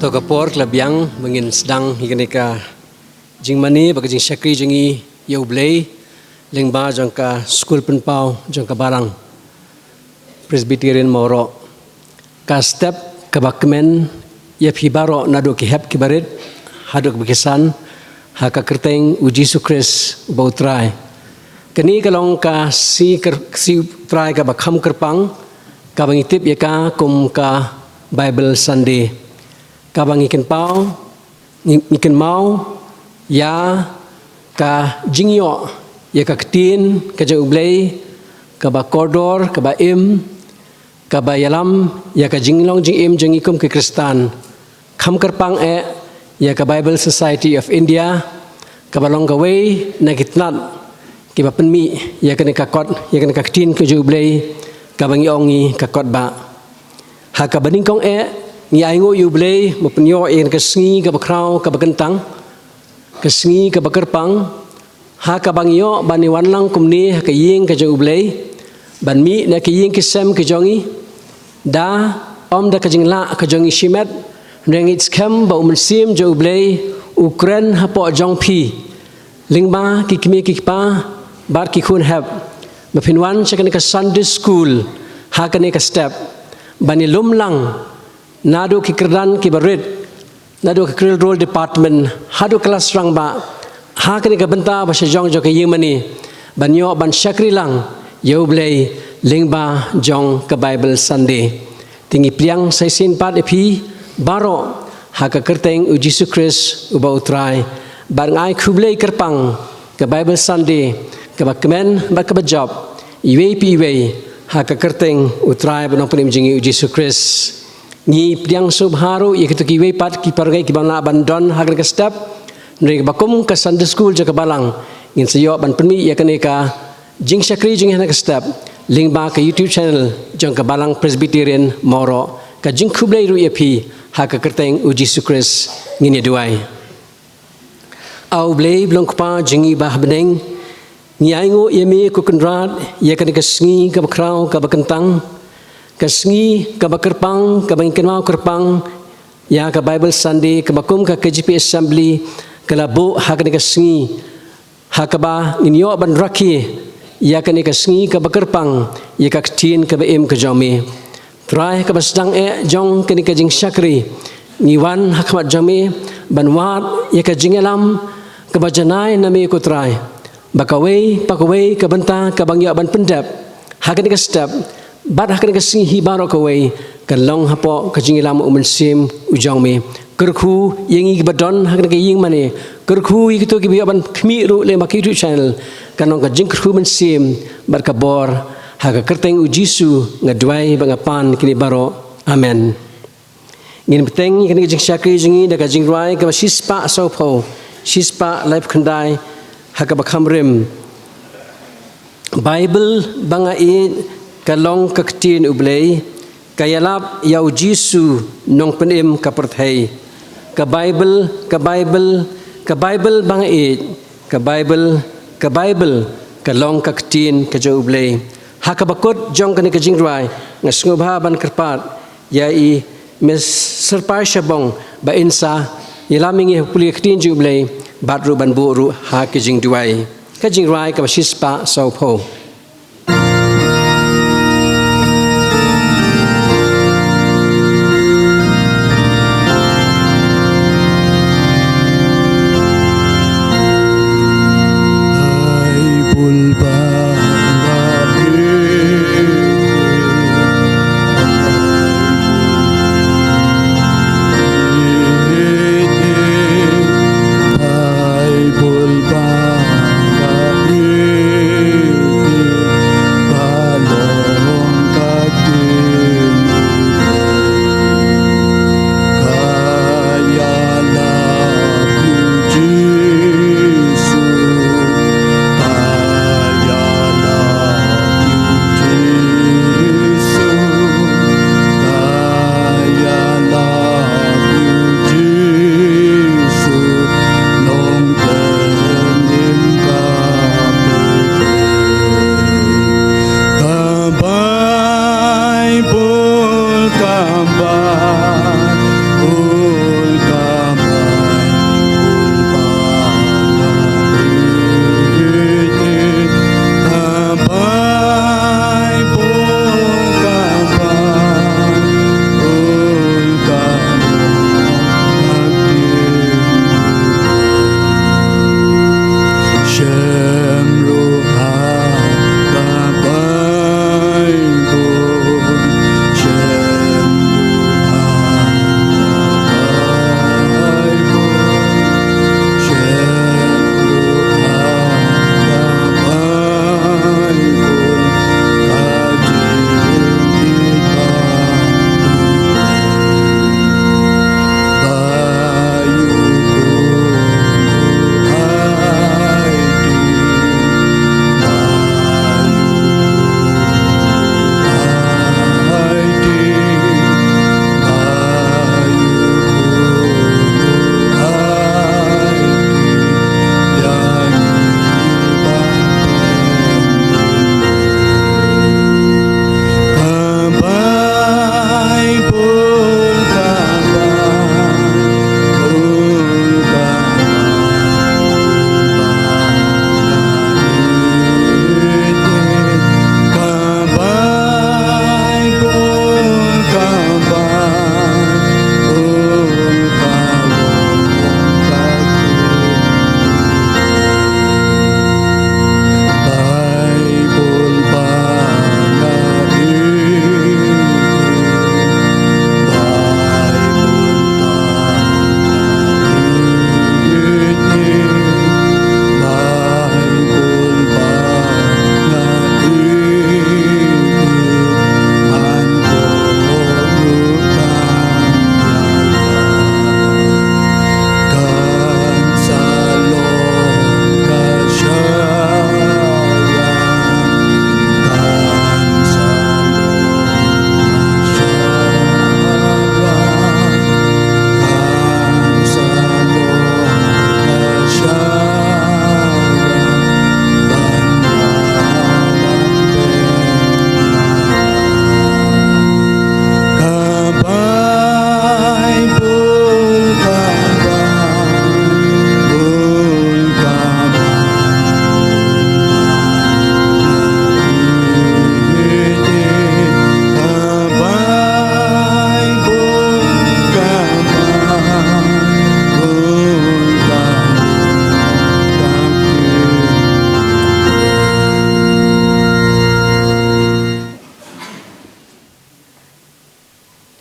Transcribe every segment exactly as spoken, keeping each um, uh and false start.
To ka por ka la biang ba ngin sdang ïa kane ka jingmane bad ka jingshakri jong ngi ïa U Blei lyngba jong ka Skul Pynpaw jong ka Balang Presbyterian Mawroh. Ka step kaba kmen ïa phi baroh naduh ki hep ki barit haduh kiba kynsan, ha ka kyrteng U Jisu Khrist uba U Trai. Kane ka long ka sngi kyr-, sngi U Trai kaba kham kyrpang, kaba ngi tip ïa ka kum ka Bible Sunday. Kaba ngi kynpaw, ngi, ngi kynmaw ïa ka jingïoh ïa ka ktien ka jong U Blei, kaba kordor, kaba im, kaba ïalam ïa ka jinglong jingim jong ngi kum ki Khristan. Kham kyrpang eh ïa ka Bible Society of India, kaba long kawei na ki tnat kiba pynmih ïa kane ka kot, ïa kane ka ktien ka jong U Blei, kaba ngi ong ngi ka kot ba. Ha kaba nyngkong eh, ngi ainguh ïa U Blei ba u pynïoh ïa kane ka sngi kaba khraw kaba kyntang, ka sngi kaba kyrpang, ha kaba ngi ïoh ban ïa wan lang kumne ha ka ïing ka jong U Blei, ban mih na ki ïing ki sem ki jong ngi, da ym da ka jinglah ka jong ngi shimet, hynrei ngi skhem ba U Mynsiem jong U Blei u kren hapoh jong phi, lyngba ki kmie ki kpa bad ki khun hep, ba phin wan sha kane ka Sunday School ha kane ka step, ban ïa lum lang naduh ki kyrdan kiba rit, naduh ka Cradle Roll Department haduh ka klas rangbah, ha kane ka bynta ba sha jong jong ka ïing mane, ban ïoh ban shakri lang ïa U Blei lyngba jong ka Bible Sunday. Te ngi pdiang sa shisien pat ïa phi baroh ha ka kyrteng U Jisu Khrist uba U Trai, bad nga ai khublei kyrpang ka Bible Sunday kaba kmen bad kaba jop iwei pa iwei, ha ka kyrteng U Trai bad Nongpynim jong ngi U Jisu Khrist. Ngi pdiang sngewbha ruh ïa kito kiwei pat ki paralok kiba lah ban don ha kane ka step, hynrei kaba kum ka Sunday School jong ka Balang, ngin sa ïoh ban pynmih ïa kane ka jingshakri jong ngi ha kane ka step lyngba ka YouTube channel jong ka Balang Presbyterian Mawroh. Ka jingkhublei ruh ïa phi, ha ka kyrteng U Jisu Khrist ngin ïa duwai. A U Blei ba long Kpa jong ngi ba ha bneng, ngi ainguh ïa me ko Kynrad ïa kane ka sngi kaba khraw kaba kyntang, ka sngi kaba kyrpang kaba ngi kynmaw kyrpang ïa ka Bible Sunday kaba kum ka K J P Assembly ka la buh ha kane ka sngi, ha kaba ngin ïoh ban rakhe ïa kane ka sngi kaba kyrpang ïa ka ktien kaba im ka jong me. Trai, ha kaba sdang eh jong kane ka jingshakri, ngi wan ha khmat jong me ban wad ïa ka jingïalam kaba janai na me ko Trai, ba kawei pa kawei ka bynta kaba ngi ïoh ban pyndep ha kane ka step bad ha kane ka sngi hi baroh kawei, kan long hapoh ka jingïalam U Mynsiem u jong me. Kyrkhu ïa ngi kiba don ha kane ka ïing mane, kyrkhu ïa kito kiba ïoh ban khmih ruh lyngba ka YouTube channel, kan long ka jingkyrkhu mynsiem bad ka bor, ha ka kyrteng U Jisu nga duwai bad nga pan kine baroh. Amen. Ngin bteng ïa kane ka jingshakri jong ngi da ka jingrwai kaba shispah sawphew, shispah laiphew khyndai, ha kaba kham rim. Baibl ba nga ïeit ka long ka ktien U Blei, ka ïalap ïa U Jisu Nongpynim ka pyrthei. Ka Baibl, ka Baibl, ka Baibl ba nga ïeit, ka Baibl, ka Baibl, ka long ka ktien ka jong U Blei. Ha kaba kut jong kane ka jingrwai, nga sngewbha ban kyrpad ïa i Miss Syrpai Shabong ba in sa ïalam ïa ngi ha pule ka ktien jong U Blei, bad ruh ban buh ruh ha ka jingduwai. Ka jingrwai kaba shispah sawphew.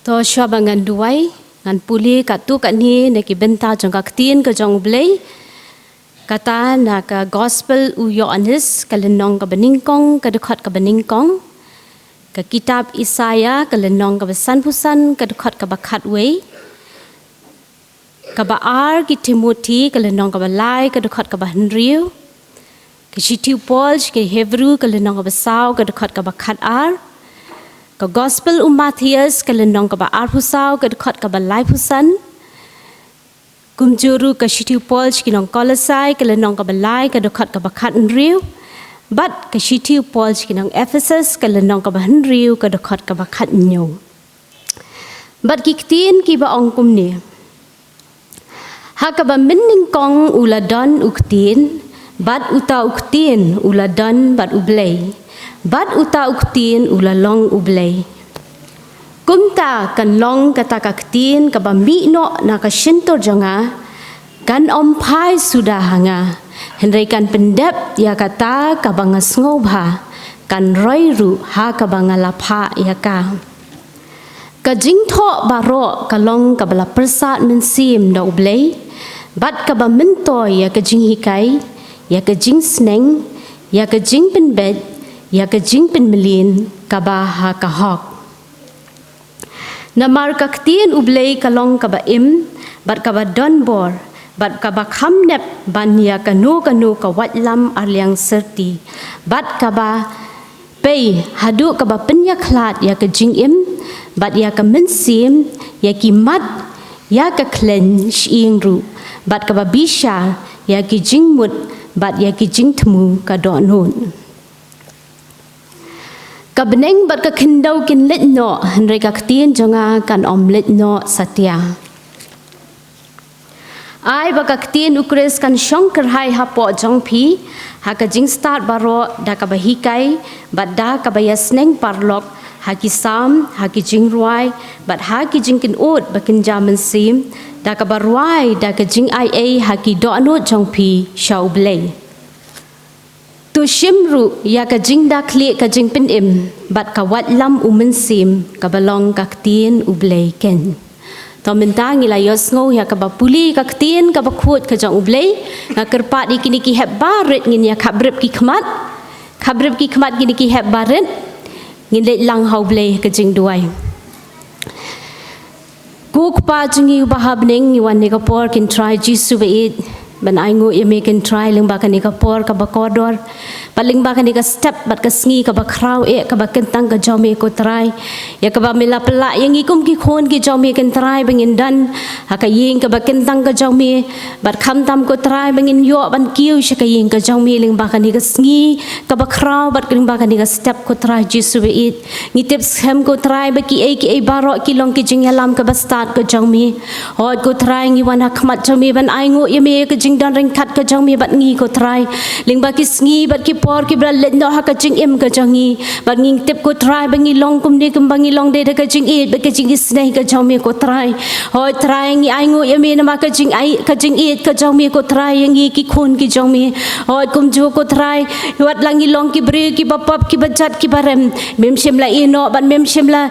To shuwa ba ngan duwai, ngan pule katto katne na ki bynta jong ka ktien ka jong U Blei. Kata na ka Gospel u Ïoannis, ka lynnong kaba nyngkong, ka dkhot kaba nyngkong. Ka kitab Isaïah, ka lynnong kaba sanphew san, ka dkhot kaba khatwei. Kaba ar ki Timothi, ka lynnong kaba lai, ka dkhot kaba hynriew. Ka shithi u Paul sha ki Hebru, ka lynnong kaba saw, ka dkhot kaba khatar. Ka Gospel u Mathaios, ka lynnong kaba arphew saw, ka dkhot kaba laiphew san. Kumjuh ruh ka shithi u Paul sha ki nong Kolosai, ka lynnong kaba lai, ka dkhot kaba khathynriew. Bad ka shithi u Paul sha ki nong Ephesus, ka lynnong kaba hynriew, ka dkhot kaba khathynñiew. Bad ki ktien kiba ong kumne. Ha kaba mynnyngkong u la don u Ktien, bad uta u Ktien u la don bad U Blei, bad uta u Ktien u la long U Blei. Kumta kan long kata ka ktien kaba mih noh na ka shyntur jong nga, kan ym phai suda ha nga, hynrei kan pyndep ïa kata kaba nga sngewbha, kan roi ruh ha kaba nga la phah ïa ka. Ka jingthoh baroh ka long kaba la pyrsad mynsiem da U Blei, bad kaba myntoi ïa ka jinghikai, ïa ka jingsneng, ïa ka jingpynbeit, ïa ka jingpynmlien kaba ha ka hok. Namar ka ktien U Blei ka long kaba im, bad kaba don bor, bad kaba kham nep ban ïa kano kano ka waitlam arliang syrti, bad kaba pei haduh kaba pynïakhlad ïa ka jingim, bad ïa ka mynsiem, ïa ki mat, ïa ka khleiñ shyieng ruh, bad kaba bishar ïa ki jingmut, bad ïa ki jingthmu ka dohnud. Ka bneng bad ka khyndew kin leit noh, hynrei ka ktien jong nga kan ym leit noh satia. Ai ba ka ktien U Khrist kan shong kyrhai hapoh jong phi, ha ka jingstad baroh da kaba hikai, bad da kaba ïasneng paralok, ha ki salm, ha ki jingrwai, bad ha ki jingkynnoh ba kynja mynsiem, da kaba rwai da ka jingaiei ha ki dohnud jong phi sha U Blei. To shim ruh ïa ka jingda khlieh ka jingpynim, bad ka waitlam U Mynsiem kaba long ka ktien U Blei keiñ. To mynta ngi la ïohsngew ïa kaba pule ka ktien kaba khuid ka jong U Blei, nga kyrpad ïa kine ki hep barit ngin ïa khapbrip ki khmat, khapbrip ki khmat kine ki hep barit, ngin leit lang ha U Blei ka jingduwai. Ko Kpa jong ngi uba ha bneng, ngi wan ha kane ka por kynthei Jisu baieit, ban ainguh ïa me kynthei lyngba kane ka por kaba kordor, bad lyngba kane ka step bad ka sngi kaba khraw eh kaba kyntang ka jong me ko Trai. Ïa kaba me la pynlah ïa ngi kum ki khun ki jong me kynthei ba ngin don ha ka ïing kaba kyntang ka jong me, bad khamtam ko Trai ba ngin ïoh ban kiew sha ka ïing ka jong me lyngba kane ka sngi kaba khraw bad lyngba kane ka step ko Trai Jisu baieit. Ngi tip skhem ko Trai ba kiei kiei baroh ki long ki jingïalam kaba stad ka jong me. Hooid ko Trai ngi wan ha khmat jong me ban ainguh ïa me ka jingdon ryngkat ka jong me bad ngi ko Trai. Lyngba ki sngi bad ki por kiba la leit noh ha ka jingim ka jong ngi. Bad ngi tip ko Trai ba ngi long kumne kumba ngi long dei da ka jingïeit bad ka jingisynei ka jong me ko Trai. Hooid Trai ngi ainguh ïa me namar ka jingai, ka jingïeit ka jong me ko Trai ïa ngi ki khun ki jong me. Hooid kumjuh ko Trai, wat la ngi long ki briew kiba pop kiba jot kiba rem, mem shym la ïeh noh bad mem shym la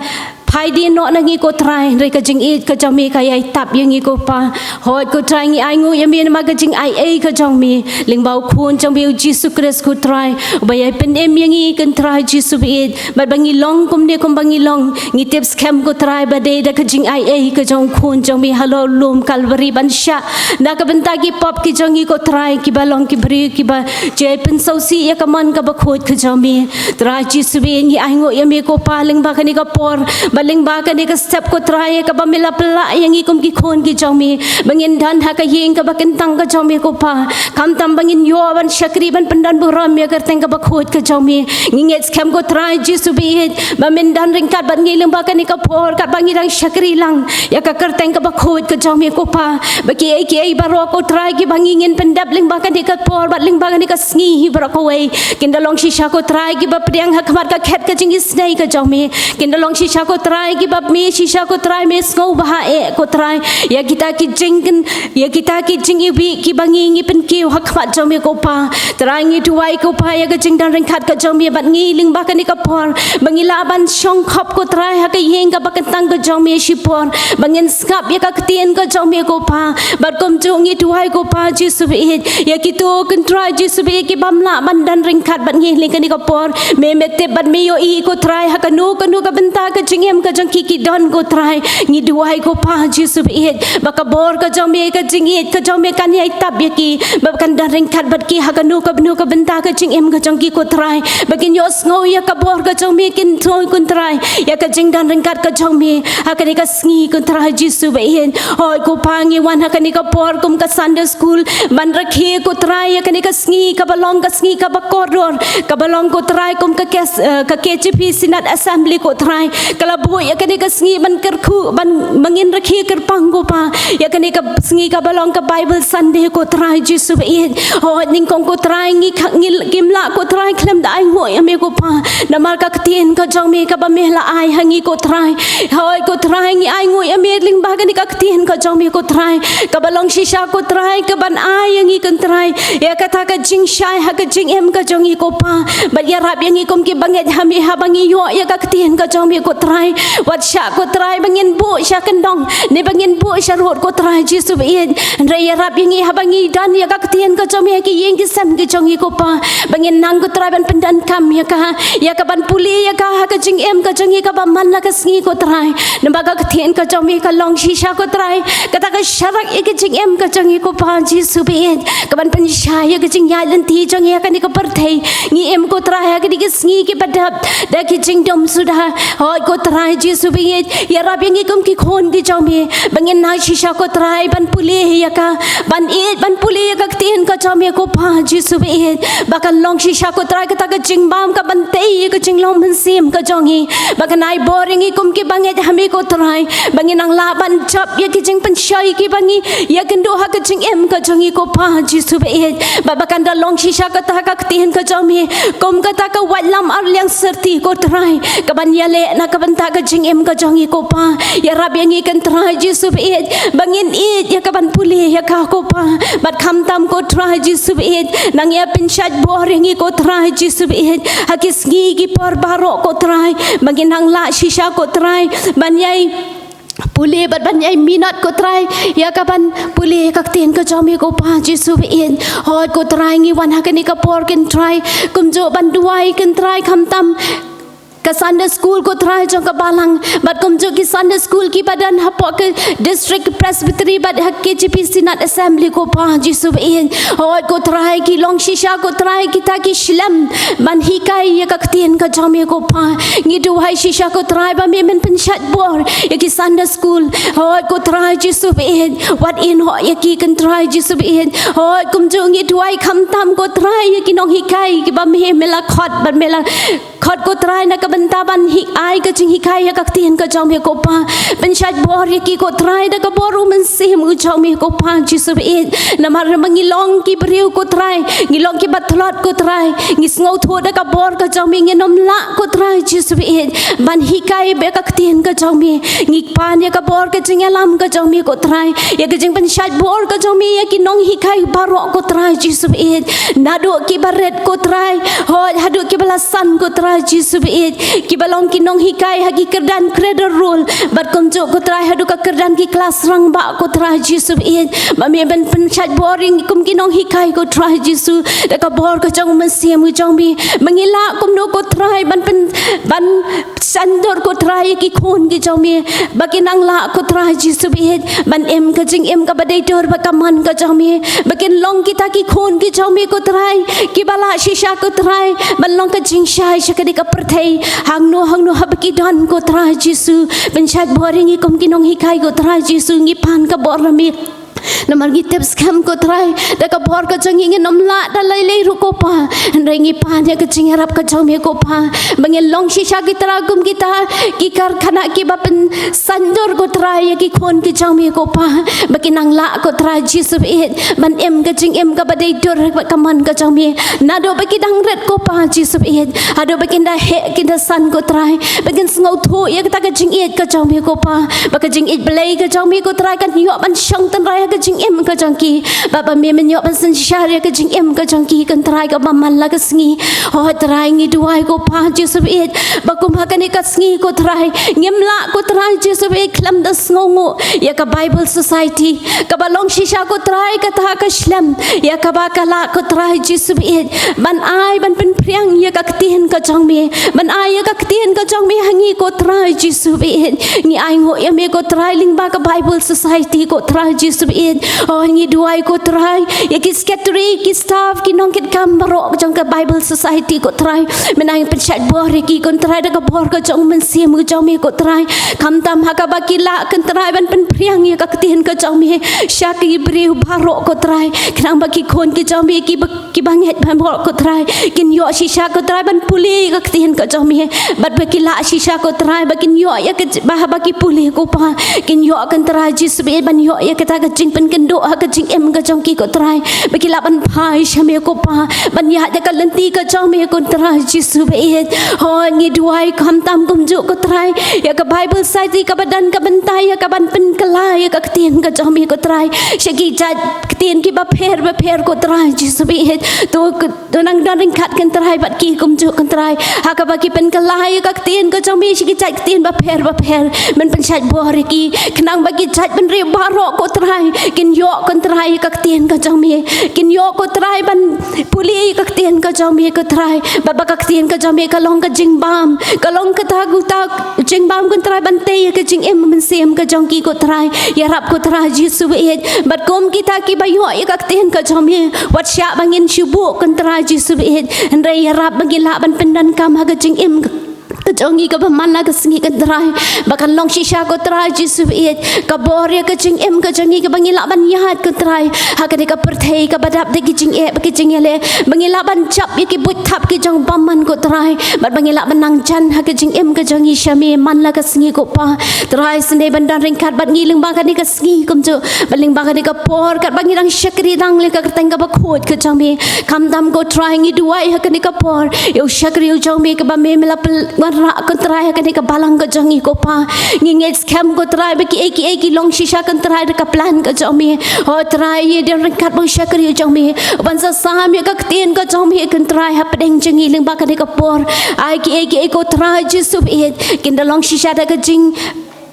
phai dien noh na ngi ko Trai, hynrei ka jingïeit ka jong me ka ïai tap ïa ngi ko Pa. Hooid ko Trai ngi ainguh ïa me namar ka jingaiei ka jong me lyngba u Khun jong me u Jisu Khrist ko Trai, uba ïai pynim ïa ngi kynthei Jisu baieit. Bad ba ngi long kumne kumba ngi long, ngi tip skhem ko Trai ba dei da ka jingaiei ka jong u Khun jong me halor u lum Kalbari ban shah na ka bynta ki pop ki jong ngi ko Trai, kiba long ki briew kiba ju ïai pynsngewsih ïa ka mon kaba khuid ka jong me. Trai Jisu baieit ngi ainguh ïa me ko Pa lyngba kane ka por, bad lyngba kane ka step ko Trai ïa kaba me la pynlah ïa ngi kum ki khun ki jong me, ba ngin don ha ka ïing kaba kyntang ka jong me ko Pa. Khamtam ba ngin ïoh ban shakri ban pyndon burom ïa ka kyrteng kaba khuid ka jong me. Ngi ngeit skhem ko Trai Jisu baieit, ba men don ryngkat bad ngi lyngba kane ka por, katba ngi dang shakri lang ïa ka kyrteng kaba khuid ka jong me ko Pa. Ba kiei kiei baroh ko Trai kiba ngi ngin pyndep lyngba kane ka por bad lyngba kane ka sngi hi baroh kawei, kin da long shisha ko Trai kiba pdiang ha khmat ka khet ka jingisynei ka jong me. Kin da long shisha ko Trai Trai, kiba me shisha ko Trai, me sngewbha eh ko Trai ïa kita ki jingkren, ïa kita ki jingiwbih kiba ngi, ngi pynkiew ha khmat jong me ko Pa. Trai, ngi duwai ko Pa ïa ka jingdon ryngkat ka jong me bad ngi lyngba kane ka por, ba ngi lah ban shong khop ko Trai ha ka ïing kaba kyntang ka jong me shipor, ba ngin sngap ïa ka ktien ka jong me ko Pa. Bad kumjuh ngi duwai ko Pa Jisu baieit, ïa kito ko Trai Jisu baieit ki bym lah ban don ryngkat bad ngi ha kane ka por, me me tip bad me ïohi ko Trai ha kano kano ka bynta ka jingim ka jong ki ki don ko Trai. Ngi duwai ko Pa Jisu baieit, ba ka bor ka jong me, ka jingïeit ka jong me kan ïai tap ïa ki, ba kan don ryngkat bad ki ha kano kano ka bynta ka jingim ka jong ki ko Trai, ba kin ïohsngew ïa ka bor ka jong me, kin tip ko Trai ïa ka jingdon ryngkat ka jong me ha kane ka sngi ko Trai Jisu baieit. Hooid ko Pa, ngi wan ha kane ka por kum ka Sunday School ban rakhe ko Trai ïa kane ka sngi kaba long ka sngi kaba kordor, kaba long ko Trai kum ka kes-, eh, ka K J P Synod Assembly ko Trai ka la buh ïa kane ka sngi ban kyrkhu, ban, ba ngin rakhe kyrpang ko Pa ïa kane ka sngi kaba long ka Bible Sunday ko Trai Jisu baieit. Hooid nyngkong ko Trai ngi kha-, ngi kim lah ko Trai khlem da ainguh ïa me ko Pa, namar ka ktien ka jong me kaba me la ai ha ngi ko Trai. Hooid ko Trai, ngi ainguh ïa me lyngba kane ka ktien ka jong me ko Trai, kaba long shisha ko Trai kaban ai ïa ngi ko Trai ïa kata ka jingshai ha ka jingim ka jong ngi ko Pa. Bad ïarap ïa ngi kum ki bangeit ha me haba ngi ïoh ïa ka ktien ka jong me ko Trai, wat shah ko Trai ba ngin buh sha kyndong ne ba ngin buh sha rud ko Trai Jisu baieit. Hynrei ïarap ïa ngi haba ngi don ïa ka ktien ka jong me ha ki ïing ki sem ki jong ngi ko Pa, ba ngin nang ko Trai ban pyndonkam ïa ka, ïa ka ban pule ïa ka ha ka jingim ka jong ngi kaba man la ka sngi ko Trai. Namar ka ktien ka jong me ka long shisha ko Trai kata ka sharak ïa ka jingim ka jong ngi ko Pa Jisu baieit, kaban pynshai ïa ka jingïaid lynti jong ngi ha kane ka pyrthei. Ngi im ko Trai ha kine ki sngi kiba dap da ki jingdum suda. Hooid ko Trai Jisu baieit, ïarap ïa ngi kum ki khun ki jong me ba ngin nang shisha ko Trai ban pule ïa ka, ban ïeit ban pule ïa ka ktien ka jong me ko Pa Jisu baieit, ba kan long shisha ko Trai kata ka jingbam kaban tei ïa ka jinglong mynsiem ka jong ngi, ba kan ai bor ïa ngi kum ki bangeit ha me ko Trai, ba ngin nang lah ban jop ïa ki jingpynshoi kiba ngi ïakynduh ha ka jingim ka jong ngi ko Pa Jisu baieit. Ba, ba kan da long shisha kata ka ktien ka jong me kum kata ka waitlam arliang syrti ko Trai, kaban ïaleh na ka bynta ka jingim ka jong ngi ko Pa. Ïarap ïa ngi ko Trai Jisu baieit ba ngin ïeit ïa kaban pule ïa ka ko Pa. Bad khamtam ko Trai Jisu baieit, nang ïa pynshait bor ïa ngi ko Trai Jisu baieit ha ki sngi ki por baroh ko Trai, ba ngin nang lah shisha ko Trai ban ïai pule bad ban ïai minot ko Trai ïa kaban pule ïa ka ktien ka jong me ko Pa Jisu baieit. Hooid ko Trai, ngi wan ha kane ka por ko Trai kumjuh ban duwai ko Trai khamtam ka Sunday School ko Trai jong ka balang bad kumjuh ki Sunday School kiba don hapoh ka District Presbytery bad ha K J P Synod Assembly ko Pa Jisu baieit. Hooid ko Trai, ki long shisha ko Trai kita ki shlem ban hikai ïa ka ktien ka jong me ko Pa. Ngi duwai shisha ko Trai ba me men pynshait bor ïa ki Sunday School. Hooid ko Trai Jisu baieit, wat ïehnoh ïa ki ko Trai Jisu baieit. Hooid kumjuh ngi duwai khamtam ko Trai ïa ki nonghikai kiba me, me la khot bad me la khot ko Trai na ka bynta ban hi-, ai ka jinghikai ïa ka ktien ka jong me ko Pa. Pynshait bor ïa ki ko Trai da ka bor u Mynsiem u jong me ko Pa Jisu baieit. Namar ba ngi long ki briew ko Trai, ngi long kiba tlot ko Trai, ngi sngewthuh da ka bor ka jong me ngin ym lah ko Trai Jisu baieit ban hikai bad ka ktien ka jong me. Ngi pan ïa ka bor ka jingïalam ka jong me ko Trai, ïa ka jingpynshait bor ka jong me ïa ki nonghikai baroh ko Trai Jisu baieit. Naduh kiba rit ko Trai, hooid haduh kiba la san ko Trai Jisu baieit, kiba long ki nonghikai ha ki kyrdan Cradle Roll bad kumjuh ko Trai haduh ka kyrdan ki klas rangbah ko Trai Jisu baieit. Ba me men pynshait bor ïa ngi kum ki nonghikai ko Trai Jisu da ka bor ka jong u Mynsiem u jong me, ba ngi lah kumno ko Trai ban pyn-, ban sandor ko Trai ïa ki khun ki jong me, ba kin nang lah ko Trai Jisu baieit ban im ka jingim kaba dei dur bad ka mon ka jong me, ba kin long kita ki khun ki jong me ko Trai kiba lah shisha ko Trai ban long ka jingshai sha kane ka pyrthei hangno hangno haba ki don ko Trai Jisu. Pynshait bor ïa ngi kum ki nonghikai ko Trai Jisu, ngi pan ka bor na me. Namar ngi tip skhem ko Trai, da ka bor ka jong ngi ngin ym lah da lei lei ruh ko Pa. Hynrei ngi pan ïa ka jingïarap ka jong me ko Pa, ba ngin long shisha ki trai kum kita ki karkhana kiba pynsaindur ko Trai ïa ki khun ki jong me ko Pa, ba kin nang lah ko Trai Jisu baieit ban im ka jingim kaba dei dur bad ka mon ka jong me. Naduh ba ki dang rit ko Pa Jisu baieit, haduh ba kin da heh kin da san ko Trai, ba kin sngewthuh ïa kata ka jingïeit ka jong me ko Pa, ba ka jingïeit Blei ka jong me ko Trai kan ïoh ban shong tynrai ha ka jingim ka jong ki, ba ba me men ïoh ban synshar ïa ka jingim ka jong ki ko Trai kaba man la ka sngi. Hooid Trai ngi duwai ko Pa Jisu baieit, ba kum ha kane ka sngi ko Trai ngim lah ko Trai Jisu baieit khlem da sngewnguh ïa ka Bible Society, kaba long shisha ko Trai kata ka shlem ïa kaba ka lah ko Trai Jisu baieit ban ai ban pynphriang ïa ka ktien ka jong me, ban ai ïa ka ktien ka jong me ha ngi ko Trai Jisu baieit. Ngi ainguh ïa me ko Trai lyngba ka Bible Society ko Trai Jisu baieit. Oh ngi duwai ko Trai ïa ki secretary, ki staff, ki nongkitkam baroh jong ka Bible Society ko Trai, men ai pynshait bor ïa ki ko Trai da ka bor ka jong u Mynsiem u jong me ko Trai, khamtam ha kaba ki lah ko Trai ban pynphriang ïa ka ktien ka jong me sha ki briew baroh ko Trai, khnang ba ki khun ki jong me kiba, kiba ngeit baroh ko Trai kin ïoh shisha ko Trai ban pule ïa ka ktien ka jong me, bad ba ki lah shisha ko Trai ba kin ïoh ïa ka j-, ba haba ki pule ko Pa kin ïoh ko Trai Jisu baieit ban ïoh ïa kata ka jingpynkynduh ha ka jingim ka jong ki ko Trai, ba ki lah ban phai sha me ko Pa, ban ïaid ïa ka lynti ka jong me ko Trai Jisu baieit. Hooid ngi duwai khamtam kumjuh ko Trai ïa ka Bible Society kaba don ka bynta ïa kaban pynkylla ïa ka ktien ka jong me ko Trai sha ki jait ktien kiba pher bapher ko Trai Jisu baieit. To ko, to nang don ryngkat ko Trai bad ki kumjuh ko Trai ha kaba ki pynkylla ïa ka ktien ka jong me sha ki jait ktien bapher bapher, men pynshait bor ïa ki khnang ba ki jait bynriew baroh ko Trai kin ïoh ko Trai ïa ka ktien ka jong me, kin ïoh ko Trai ban pule ïa ka ktien ka jong me ko Trai, bad ba ka ktien ka jong me ka long ka jingbam, ka long kata ka uta jingbam ko Trai ban tei ïa ka jingim mynsiem ka jong ki ko Trai. Ïarap ko Trai Jisu baieit, bad kum kita kiba ïoh ïa ka ktien ka jong me, wat shah ba ngin shu buh ko Trai Jisu baieit, hynrei ïarap ba ngin lah ban pyndonkam ha ka jingim ka jong ngi kaba man la ka sngi ko Trai, ba kan long shisha ko Trai Jisu baieit ka bor ïa ka jingim ka jong ngi kaba ngi lah ban ïaid ko Trai ha kane ka pyrthei kaba dap da ki jingeh bad ki jingïaleh, ba ngi lah ban jop ïa ki buit thap ki jong bymman ko Trai, bad ba ngi lah ban nang jan ha ka jingim ka jong ngi sha me man la ka sngi ko Pa. Trai sngewbha ban don ryngkat bad ngi lyngba kane ka sngi kumjuh, bad lyngba kane ka por katba ngi dang shakri dang lyngba ka kyrteng kaba khuid ka jong me. Khamtam ko Trai ngi duwai ha kane ka por ïa u shakri u jong me kaba me me la pynwanrah ko Trai ha kane ka balang ka jong ngi ko Pa. Ngi ngeit skhem ko Trai ba kiei kiei ki long shisha ko Trai da ka plan ka jong me. Hooid Trai ïa don ryngkat bad u shakri u jong me, ban sa sam ïa ka ktien ka jong me ko Trai hapdeng jong ngi lyngba kane ka por. Ai kiei kiei ko Trai Jisu baieit kin da long shisha da ka jing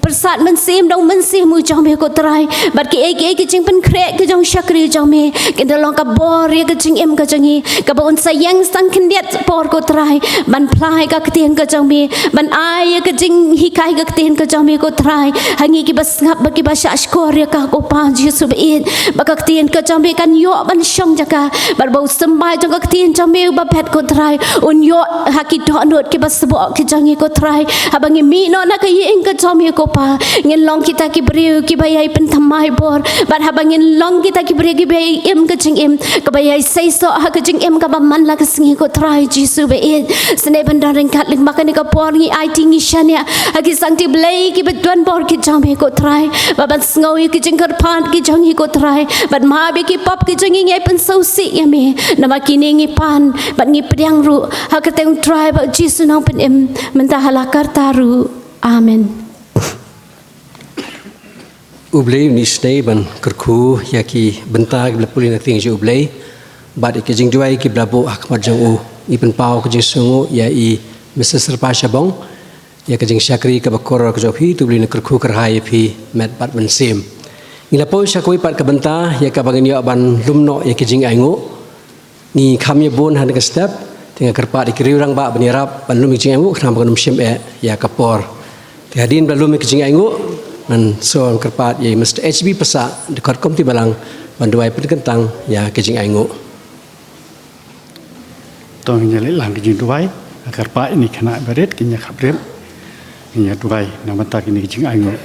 pyrsad mynsiem da u Mynsiem u jong me ko Trai, bad kiei kiei ki jingpynkhreh ki jong u shakri u jong me kin da long ka bor ïa ka jingim ka jong ngi, kaba un sa ïeng tang khyndiat por ko Trai ban phla ïa ka ktien ka jong me, ban ai ïa ka jinghikai ka ktien ka jong me ko Trai ha ngi kiba sngap bad kiba shahshkor ïa ka ko Pa Jisu baieit, ba ka ktien ka jong me kan ïoh ban shong jaka, bad ba u symbai jong ka ktien jong me uba bet ko Trai un ïoh ha ki dohnud kiba sboh ki jong ngi ko Trai, haba ngi mih noh na ka ïing ka jong me ko Pa, ngin long kita ki briew kiba ïai pynthymmai bor, bad haba ngin long kita ki briew kiba ïai im ka jingim kaba ïai seisoh ha ka jingim kaba man la ka sngi ko Trai Jisu baieit. Sngewbha ban don ryngkat lyngba kane ka por ngi aiti ngi shaniah ha ki sangti Blei kiba don bor ki jong me ko Trai, ba ban sngew ïa ki jingkyrpad ki jong ngi ko Trai, bad map ïa ki pop ki jong ngi ngi ai pynsngewsih ïa me, namar kine ngi pan bad ngi pdiang ruh ha ka kyrteng u Trai bad u Jisu Nongpynim mynta hala karta ruh. Amen. U Blei un isynei ban kyrkhu ïa ki bynta kiba la pule na ka ktien jong u Blei bad ïa ki jingduwai kiba la buh ha khmat jong u. Ngi pynpaw ka jingsngewnguh ïa i Mister Syrpa Shabong ïa ka jingshakri kaba kordor ka jong phi, to u Blei un kyrkhu kyrhai ïa phi met bad mynsiem. Ngi la poi sha kawei pat ka bynta ïa kaba ngin ïoh ban lum noh ïa ki jingainguh. Ngi kham ïa bun ha kane ka step, te nga kyrpad ïa ki riew rangbah ban ïarap ban lum ïa ki jingainguh khnang ba kan ym shym eh ïa ka por. Te hadien ba lum ïa ki jingainguh, ngan sa kyrpad ïa Mister H B Passah, dkhot komiti balang, ban duwai pynkyntang ïa ki jingainguh. To ngin ïa leit lang ki jingduwai, nga kyrpad ïa ki khynnah barit, ki ïa khapdep, ngin ïa duwai na ka bynta kine ki jingainguh.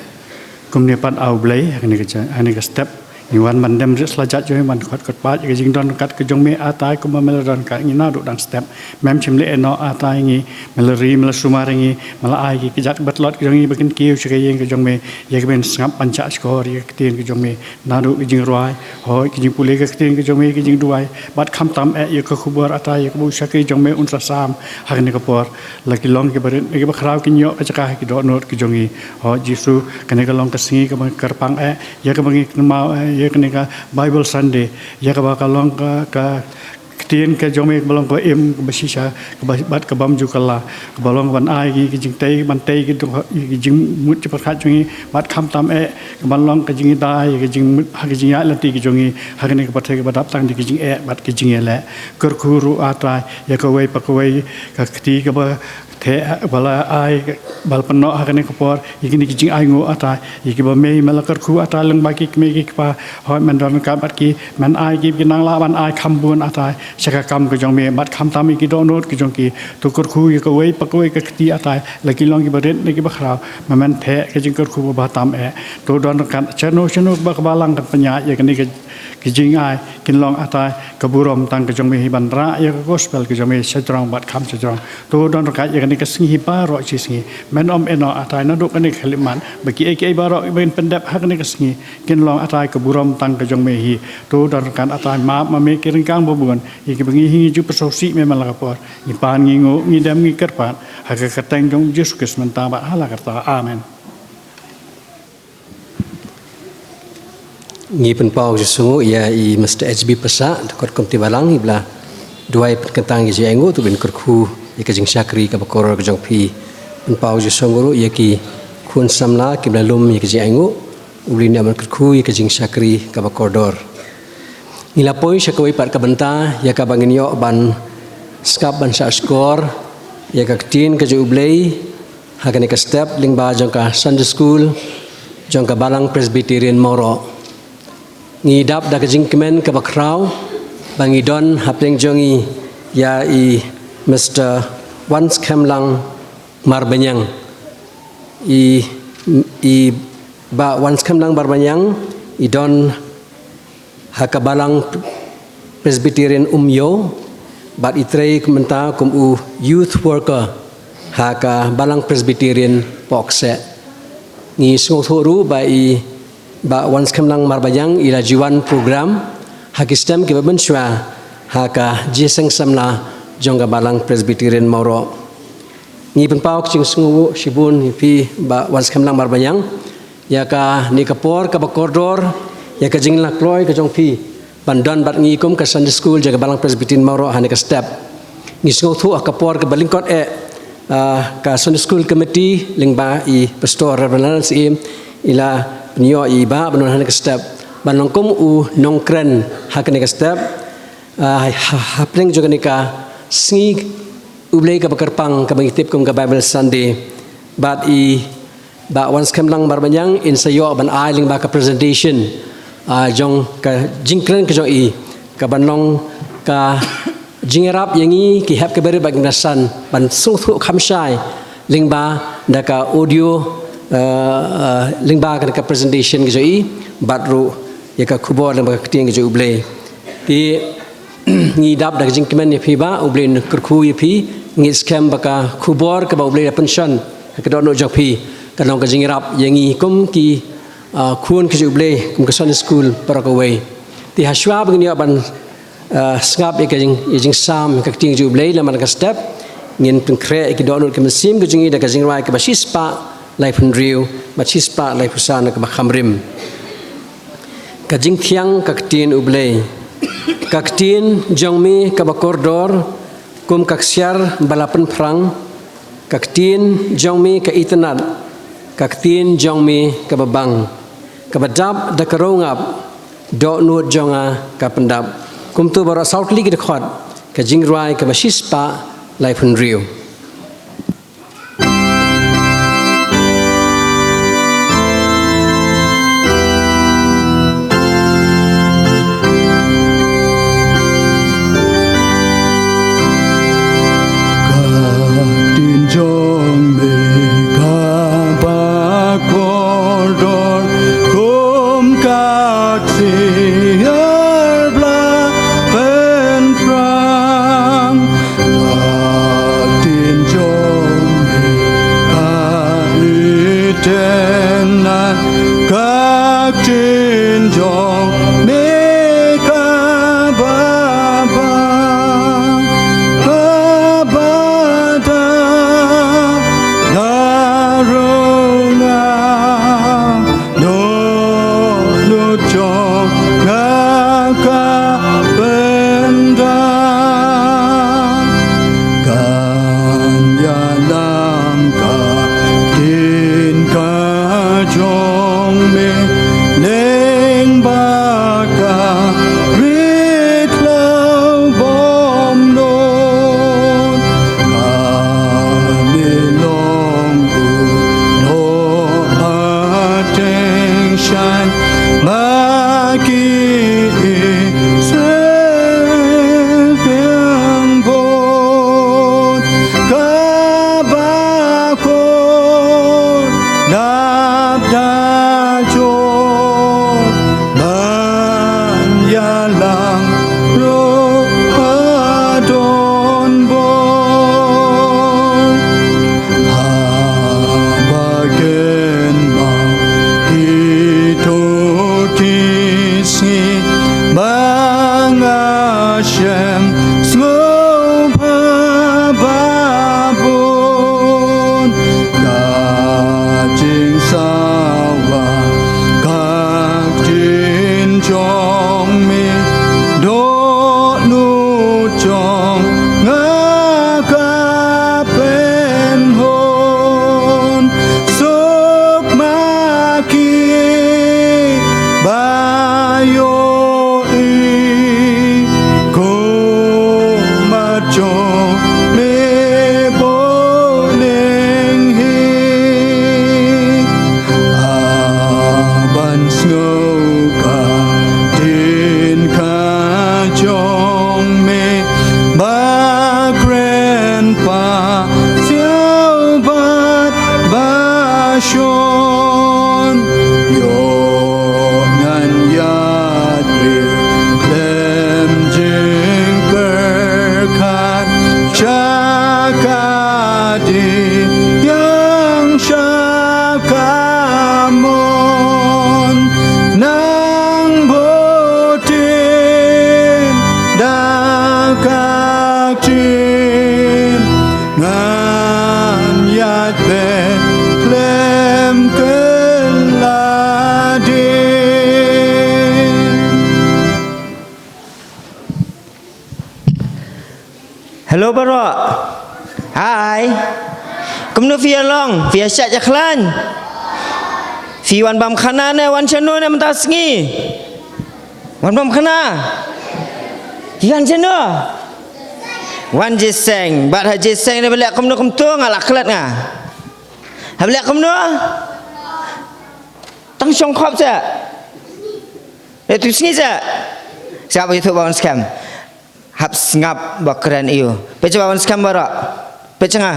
Kumne pat A U Blei, ha kane ka jing, ha kane ka step, Ngi wan ban dem rit sla jait jong ngi ban khot khot pat ïa ka jingdon ryngkat ka jong me Atai kumba me la don ryngkat ngi naduh dang step. Mem shym leh ïa no Atai ngi, me la ri, me la sumar ïa ngi, me la ai ki kjat batlot ka jong ngi ba kin kiew sha ka ïing ka jong me, ïa ka ban sngap ban shah shkor ïa ka ktien ka jong me, naduh ka jingrwai, hooid ka jingpule ka ktien ka jong me, ka jingduwai, bad khamtam eh ïa ka khubor Atai ïa kaba u shakri jong me un sa sam ha kane ka por. La ki long kiba rit, kiba khraw kin ïoh ka jaka ha ki dohnud ka jong ngi. Hooid Jisu, kane ka long ka sngi kaba kyrpang eh, ïa kaba ngi kynmaw eh, ïa kane ka Bible Sunday, ïa kaba ka long ka, ka ktien ka jong me kaba long kaba im, kaba shisha, kaba bad kaba ym ju kylla, kaba long ban ai ki, ki jingtei, ban tei ki dong, ki jingmut jingpyrkhat jong ngi, bad khamtam eh, kaban long ka jingïada, ka jingmut, ha ka jingïaid lynti ka jong ngi, ha kane ka pyrthei kaba dap tang da ka jingeh, bad ka jingïaleh. Kyrkhu ruh Atai, ïa kawei pa kawei, ka kti kaba theh, ba la ai, ba la pynnoh ha kane ka por, ïa kine ki jingainguh Atai, ïa kiba me, me la kyrkhu Atai lyngba ki kmie ki kpa, hooid men don ryngkat bad ki, men ai ki, ki nang lah ban ai kham bun Atai, sha ka kam ka jong me, bad khamtam ïa ki dohnud ka jong ki, to kyrkhu ïa kawei pa kawei ka kti Atai, la ki long kiba rit ne kiba khraw, ma men theh ka jingkyrkhu ba tam eh, to don ryngkat, shano shano ba ka balang kan pynïaid ïa kane ka, ka jingai, kin long Atai, ka burom tang ka jong me hi ban rah ïa ka gospel ka jong me shajrong bad kham shajrong. To don ryngkat ïa kane ka sngi hi baroh shi sngi. Men ym ïeh noh Atai naduh kane ka khyllipmat. Ba kiei kiei baroh ba kin pyndep ha kane ka sngi. Kin long Atai ka burom tang ka jong me hi. To don ryngkat Atai map ma me ki ryngkang ba bun. Ïa kiba ngi hi ngi ju pynsngewsih me man la ka por. Ngi pan ngi nguh ngi dem ngi kyrpad. Ha ka kyrteng jong Jisu Khrist mynta bad ha la karta. Amen. Ngi pynpaw ka jingsngewnguh ïa i Mister H B Pyrshah, dkhot komiti balang, iba la duwai pynkyntang ïa ka jingainguh, to ban kyrkhu ïa ka jingshakri kaba kordor ka jong phi. Pynpaw ka jingsngewnguh ruh ïa ki khun samla kiba la lum ïa ka jingainguh, U Blei un ïa ban kyrkhu ïa ka jingshakri kaba kordor. Ngi la poi sha kawei pat ka bynta, ïa kaba ngin ïoh ban sngap ban shah shkor ïa ka ktien ka jong U Blei, ha kane ka step lyngba jong ka Sunday School jong ka Balang Presbyterian Mawroh. Ngi dap da ka jingkmen kaba khraw ba ngi don hapdeng jong ngi ïa i Mister Wanskhem Lang Marbaniang. I, i Bah Wanskhem Lang Marbaniang i don ha ka Balang Presbyterian Umiew, bad i trei mynta kum u youth worker ha ka Balang Presbyterian Pohkseh. Ngi sngewthuh ruh ba i Bah Wanskhem Lang Marbaniang i la ju wan program ha ki step kiba mynshuwa ha ka Jingïaseng Samla jong ka Balang Presbyterian Mawroh. Ngi pynpaw ka jingsngewnguh shibun ïa phi Bah Wanskhem Lang Marbaniang. Ïa kane ka por kaba kordor, ïa ka jingïakloi ka jong phi ban don bad ngi kum ka Sunday School jong ka Balang Presbyterian Mawroh ha kane ka step. Ngi sngewthuh ha ka por kaba lyngkot eh, ah, ka Sunday School Committee lyngba i Pastor Reverend Lawrence Syiem i la pynïoh ïa i Bah ban don ha kane ka step ban long kum u nongkren ha kane ka step. Ah, ha, hapdeng jong kane ka sngi U Blei kaba kyrpang kaba ngi tip kum ka Bible Sunday. Bad i Bah Wanskhem Lang Marbaniang in sa ïoh ban ai lyngba ka presentation, ah, jong ka jingkren ka jong i, kaban long ka jingïarap ïa ngi ki hep ki barit bad ki nongsan ban sngewthuh kham shai lyngba da ka audio, ah, ah, lyngba ka, ka presentation ka jong i, bad ruh ïa ka khubor lyngba ka ktien ka jong U Blei. Te ngi dap da ka jingkmen ïa phi Bah, U Blei un kyrkhu ïa phi, ngi skhem ba ka khubor kaba U Blei la pynshon ha ka dohnud jong phi kan long ka jingïarap ïa ngi kum ki, ah, khun ka jong U Blei, kum ka Sunday School baroh kawei. Te hashwa ba ngin ïoh ban, ah, sngap ïa ka jing, ïa ka jingsam ïa ka ktien ka jong U Blei, lem bad ka step ngin pynkhreh ïa ki dohnud ka mynsiem ka jong ngi da ka jingrwai kaba shispah laiphew hynriew bad shispah laiphew san kaba kham rim. Ka jingthiang ka ktien U Blei. Ka ktien jong me kaba kordor kum ka ksiar ba la pynphrang, ka ktien jong me ka itynnad, ka ktien jong me kaba bang, kaba dap da ka rongap, dohnud jong nga ka pyndap. Kumta baroh saw tylli ki dkhot, ka jingrwai kaba shispah laiphew hynriew. Ka ktien jong me kaba kordor kum ka ktien Ka ktien jong me kaba bang, kaba da nga rung nga, dohnud jong nga ka pynda. Kan ïalam ka ktien ka jong me, lyngba ka rit khlaw bymnon. Kane long u noh attention ba ki Israel biang bun, kaba kordor da jot ban ïalang ruh ha donbor. Haba kynmaw kito ki sngi ba nga shem sngewbha ba bun, ka jingsawa ka ktien jong me, dohnud jong nga ka pynhun. Suk ma ki ba ïohi kumba jong me bun ning hi. Ban sngew ka ktien ka jong me ba kren pasiaw bad ba shon. Ïoh ngan ïatrei khlem jingpyrkhat sha ka dieng sha ka mon, nang bud im da ka ktien ngan ïaid beit khlem kylla dieng. Hello baroh. Hi. Kumno phi ïa long? Phi ïa shait ïa khlaiñ? Phi wan bam khana ne wan shano ne mynta sngi? Wan bam khana? Phi wan shano? Wan jingïaseng. Bad ha jingïaseng ne ba leh kumno kumto nga la klet nga. Haba leh kumno? Tang shong khop sa. Leh tu sngi sa. Sa ba ïathuh ba wan skhem. Hap sngap ba kren ïa u. Peit sha ba wan skhem baroh. Peit sha nga.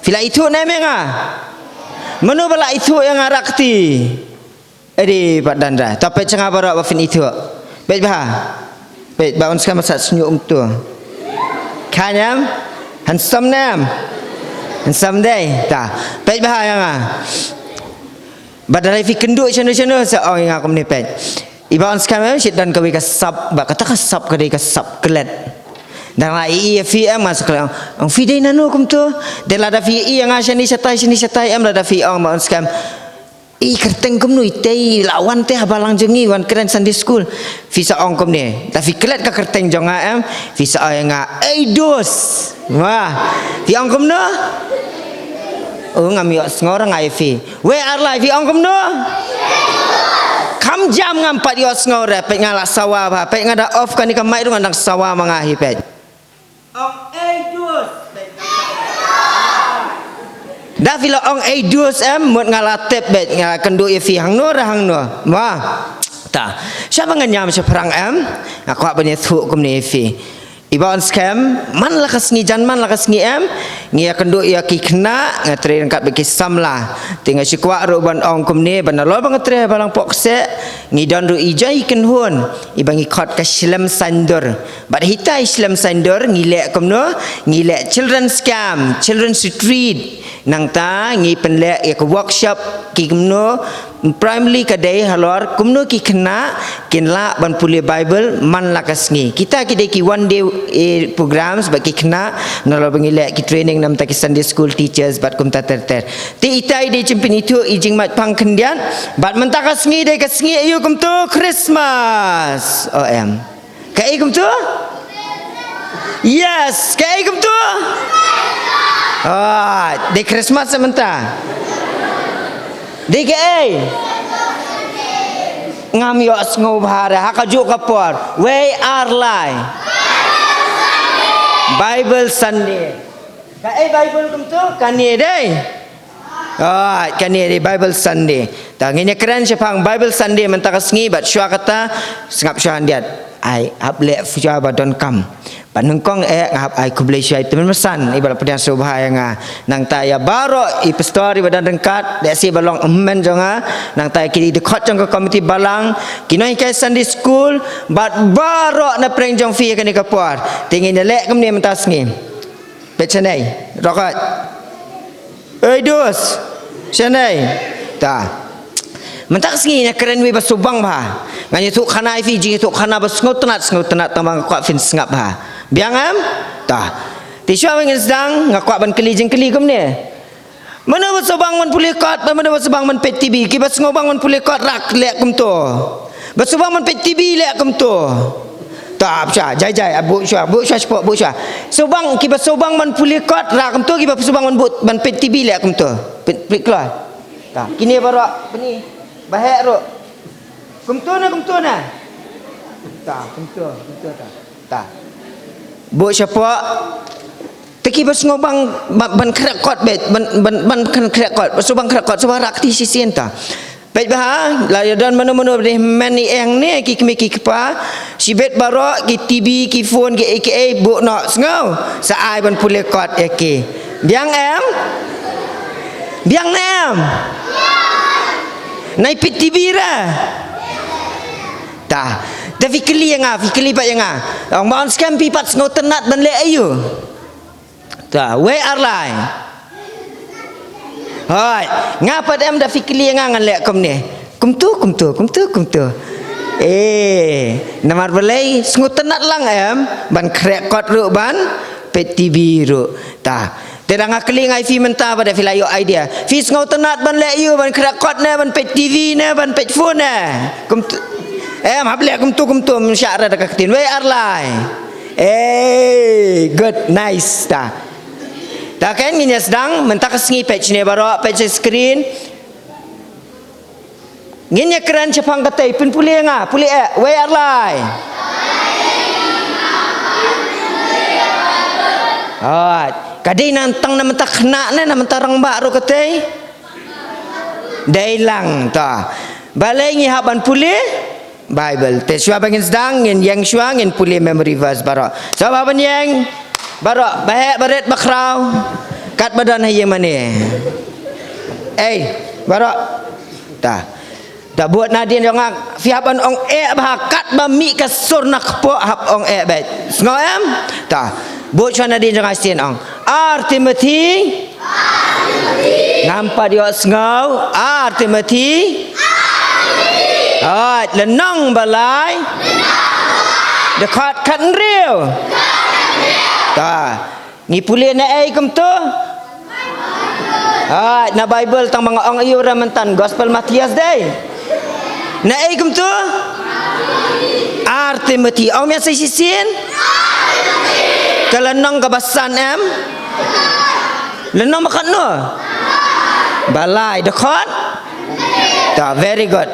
Phi la ithuh ne em ïa nga? Mano ba la ithuh ïa nga rakti? Edi pat danda. Ta peit sha nga baroh ba phin ithuh. Peit bha. Peit ba wan skhem ba sat sñiuh um tu. Kha ne em? Handsome ne em? Handsome dei. Ta. Peit bha ïa nga. Ba da lai phi kynduh shano shano sa ong ïa nga kumne peit. I ba wan skhem em shi don kawei ka sap ba kata ka sap ka dei ka sap klet. Dang la i ïa phi em nga sa klet ong phi dei nano kumto. Dei lada phi i ïa nga shane shatai shane shatai em lada phi ong ba wan skhem. I kyrteng kumno i tei la wan te ha balang jong ngi wan kren Sunday school. Phi sa ong kumne. Da phi klet ka kyrteng jong nga em. Phi sa ong ïa nga ei dus. Wah. Phi ong kumno? Oh ngam ïohsngew re nga ïa phi. Wei ar lai phi ong kumno? Kham jam ngam pat ïohsngew re peit nga la sawa bha peit nga da off kane ka mic ruh nga dang sawa ma nga hi peit. Ong ei dus. Da phi la ong ei dus em mut nga la tip beit nga kynduh ïa phi hangno re hangno. Ma. Ta. Sha ba nga ñiam shaphrang em. Nga kwah ban ïathuh kumne ïa phi. I ba wan skhem man la ka sngi jan man la ka sngi em ngi ïa kynduh ïa ki khynnah nga trei ryngkat bad ki samla. Te nga shu kwah ruh ban ong kumne ban nalor ba nga trei ha balang poh kseh ngi don ruh i jong i kynhun i ba ngi khot ka shlem saindur. Bad hita i shlem saindur ngi leh kumno ngi leh children's camp, children's retreat. Nangta ngi pynleh ïa ka workshop ki kumno, primarily ka dei halor kumno ki khynnah kin lah ban pule Bible man la ka sngi. Kita ki dei ki one day, eh, programs bad ki khynnah, nalor ba ngi leh ki training namar ki Sunday school teachers bad kumta ter ter. Te ita i dei jingpynithuh i jingmait pang khyndiat, bad mynta ka sngi dei ka sngi aïu kumto? Christmas. O em. Kaei kumto? Yes, kaei kumto? Ah, dei Christmas mynta. Dei kaei? Ngam ïohsngew bha re, ha kajuh ka por. Wei ar lai? Bible Sunday. Kaei Bible kumto? Kane dei. Ah, kane dei Bible Sunday. Ta ngin ïa kren shaphang Bible Sunday mynta ka sngi bad shuwa kata sngap shuwa khyndiat. Ai, hap leh shuwa ba donkam. Bad nyngkong eh nga hap ai khublei shuwa ïa i Tymmen Basan iba la pdiang sngewbha ïa nga. Nangta ïa baroh i pastor iba don ryngkat, lehse ba long hynmen jong nga. Nangta ïa ki dkhot jong ka komiti balang, ki nonghikai Sunday school, bad baroh na pdeng jong phi ïa kane ka por. Te ngin ïa leh kumne mynta ka sngi. Peit shane, rokot. Oi dus. Shane. Ta. Mynta ka sngi ngan kren wei ba sngewbang bha. Ngan ïathuh khana ïa phi, jingïathuh khana ba sngewtynnat, sngewtynnat tang ba nga kwah phin sngap bha. Biang em? Ta. Te shuwa ba ngin sdang, nga kwah ban kylli jingkylli kumne. Mano ba sngewbang ban pule kot, mano ba sngewbang ban peit T V, kiba sngewbang ban pule kot rak leh kumto. Ba sngewbang ban peit T V leh kumto. Ta, shuwa, jai jai, ah, buh shuwa, buh shuwa shapoh, buh shuwa. Sngewbang, kiba sngewbang ban pule kot rak kumto, kiba sngewbang ban buh, ban peit T V leh kumto. Peit, peit kloi. Ta, kine baroh, pyni, ba heh ruh. Kumto ne, kumto ne. Ta, kumto, kumto ta. Ta. Buh shapoh. Te kiba sngewbang ban, ban khreh kot beit, ban, ban, ban khreh kot, sngewbang khreh kot, sngewbang rak kti shisien ta. Beit bha, la ïa don mano mano ba dei hynmen ïeng ne, ki kmie ki kpa, shibit baroh, ki T V, ki phone, ki ei ki ei, buh noh, sngew, sa ai ban pule kot ïa ki. Biang em? Biang ne em? Nai peit T V re. Ta. Te phi kylli ïa nga, phi kylli pat ïa nga. Ong ba ong skhem phi pat sngewtynnat ban leh aïu. Ta, wei ar lai. Hoi, nga pat em da phi kylli ïa nga ngan leh kumne. Kumto, kumto, kumto, kumto. Eh, namar balei sngewtynnat lang em ban khreh kot ruh ban peit T V ruh. Ta. Te da nga kylli ngai phi mynta ba da phi la ïoh idea. Phi sngewtynnat ban leh aïu, ban khreh kot ne, ban peit T V ne, ban peit phone ne. Kumto. Em hap leh kumto kumto, mynshwa ra da ka ktien. Wei ar lai. Eh, good, nice ta. Ta ken ngin ïa sdang mynta ka sngi, peit shane baroh, peit sha screen. Ngin ïa kren shaphang katei, pynpule nga, pule eh, wei ar lai. Hooid, ka dei na tang na mynta khynnah ne na mynta rangbah ruh katei? Dei lang ta. Balei ngi hap ban pule Bible? Te shuwa ba ngin sdang ngin ïeng shuwa ngin pule memory verse baroh. Shuwa ba ban ïeng baroh, ba heh ba rit ba khraw. Katba don ha ïing mane. Ei, baroh. Ta. Da bud nadien jong nga, phi hap ban ong eh bha, katba mih ka sur na kpoh hap ong eh beit. Sngew em? Ta. Bud shuwa nadien jong nga shisien, ong. Ar Timothi. Ngam pat ïohsngew. Ar Timothi. Hooid, lynnong ba lai. Dkhot khathynriew. Ta. Ngi pule naei kumto? Ah, na Bible tang ba nga ong aïu re mynta, Gospel Mathaios dei. Naei kumto? Ar Timothi. Ong mih sa shisien? Ka lynnong kaba san em? Lynnong ba khatno? Ba lai, dkhot? Ta, very good.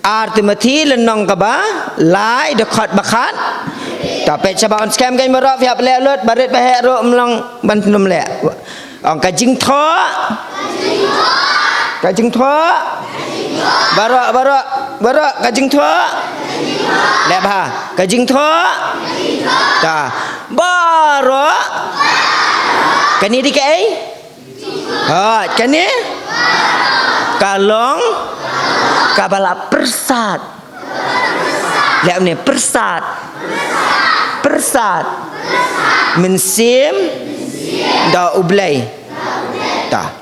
Ar Timothi lynnong kaba lai, dkhot ba khat. Ta peit shaba, ong skhem kein baroh, phi hap leh lut, ba rit ba heh ruh ym long ban ym leh. Ong ka jingthoh. Ka jingthoh. Baroh, baroh, baroh, ka jingthoh. Leh bha. Ka jingthoh. Ta. Baroh. Kane dei kaei? Hooid, kane? Ka long kaba la pyrsad. Leh ne pyrsad. Pyrsad. Mynsiem da U Blei. Ta.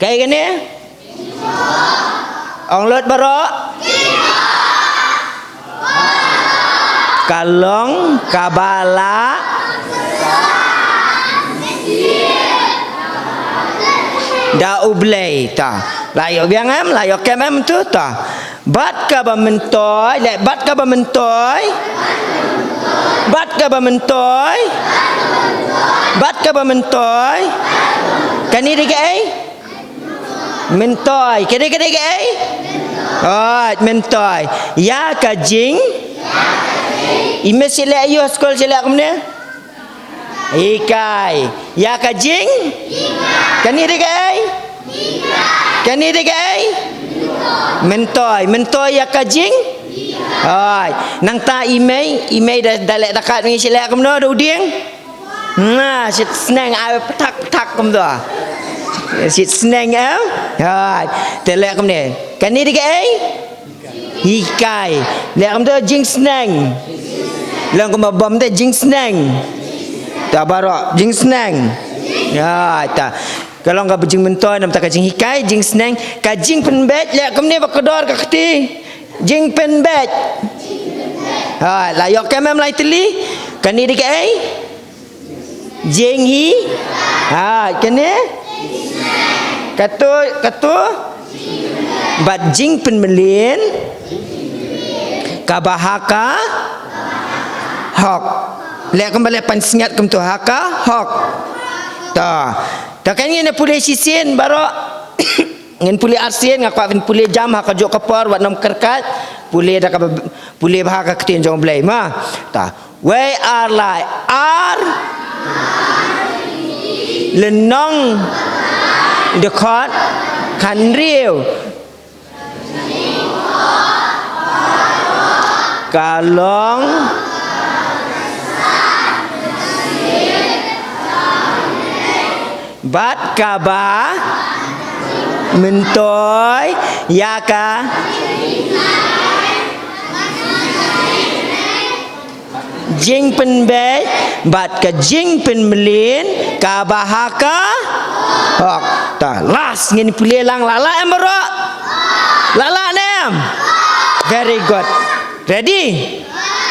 Kaei kane? Ong lut baroh. Ka long kaba la da U Blei ta. La ïoh biang em, la ïoh kem em tu ta. Bad kaba myntoi, leh bad kaba myntoi. Bad kaba myntoi. Bad kaba myntoi. Kane dei kaei? Myntoi. Kane dei kaei? Oh, myntoi. Ïa ka jing. I mei shu leh aïu ha skul, shu leh kumne? Hikai. Ïa ka jing. Kane dei kaei? Kane dei kaei? Myntoi. Myntoi ïa ka jing. Hooid. Nangta i mei, i mei da, da leh da kat, i mei shu leh kumno da u dieng? Nga, shit sneng, ai, ptak, ptak, kumta. Shit sneng, em? Hai, te leh kumne. Kane dei kaei? Hikai. Leh kumta jingsneng. Leh kumba bam te jingsneng. Ta baroh, jingsneng. Ya, ta. Ka long kaba jingmyntoi, namta ka jinghikai, jingsneng, ka jingpynbeit, leh kumne ba kordor ka kti. Jingpynbeit. Ha, la ïoh kem em lai tylli. Kane dei kaei? Jinghi. Ha, kane? Katu, katu. Bad jingpynmlien. Kaba ha ka hok. Leh kumba leh pansngiat kumtu ha ka hok. Ta. Ta kan ngin pule shisien baroh. Ngin pule arsien, nga kwah ban pule jam ha kajuh ka por, wat nym kyrkhat. Pule da kaba, pule bha ka ktien jong U Blei ma. Ta. Wei ar lai, ar. Lynnong. Dkhot. Khathynriew. Ka long. Bad kaba myntoi ïa ka jingpynbeit bad ka jingpynmlien kaba ha ka hok. Ta last ngin pule lang, la lah em baroh? La lah ne em? Very good. Ready?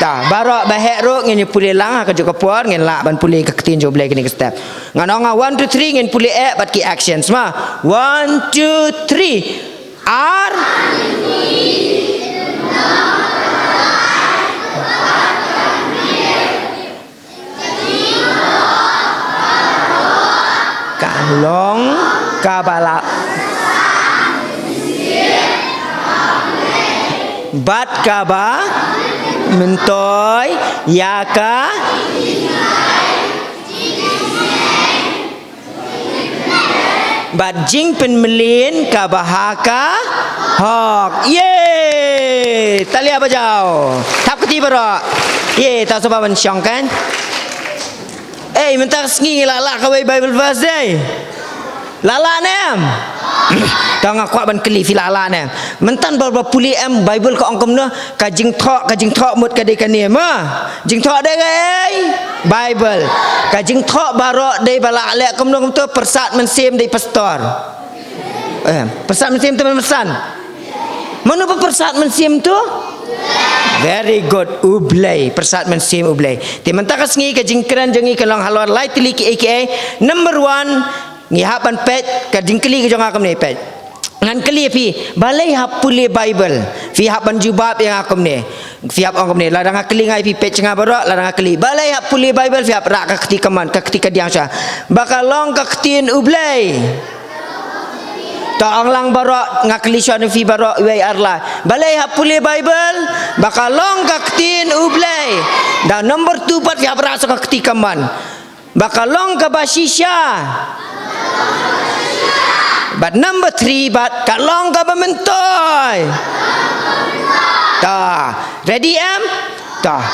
Ta, baroh ba heh ruh ngin ïa pule lang ha kajuh ka por, ngin lah ban pule ka ktien jong U Blei kane ka step. Ngan ong nga one, two, three, ngin pule eh bad ki actions ma. One, two, three. Ar. Ka long kaba la bad kaba myntoi ïa ka bad jingpynmlien kaba ha ka hok. Yay! Talia bajao. Thap kti baroh. Yay, ta sngewbha ban shong kan. Eh, mynta ka sngi la lah kawei Bible verse dei. La lah ne em? Ta nga kwah ban kylli phi la lah ne em. Mynta ba, ba pule em Bible ka ong kumno, ka jingthoh, ka jingthoh mut ka dei kane ma. Jingthoh dei kaei? Bible. Ka jingthoh baroh dei ba la leh kumno kumto, Pyrsad Mynsiem dei pastor. Eh, Pyrsad Mynsiem te mynsan. Mano ba Pyrsad Mynsiem tu? Very good, U Blei, Pyrsad Mynsiem U Blei. Te mynta ka sngi ka jingkren jong ngi ka long halor lai tylli kiei kiei. Number one, ngi hap ban peit, ka jingkylli ka jong nga kumne, peit. Ngan kylli phi, balei hap pule Bible? Phi hap ban jubab ïa nga kumne. Phi hap ong kumne, lada nga kylli nga ïa phi, peit sha nga baroh, lada nga kylli, balei hap pule Bible, phi hap rah ka kti kamon, ka kti kadiang sha. Ba ka long ka ktien U Blei. To ong lang baroh, nga kylli shuwa na phi baroh, wei ar lai. Balei hap pule Bible? Ba ka long ka ktien U Blei. Da number two pat phi hap rah sa ka kti kamon. Ba ka long kaba shisha. Bad number three, bad ka long kaba myntoi. Ta, ready em? Ta.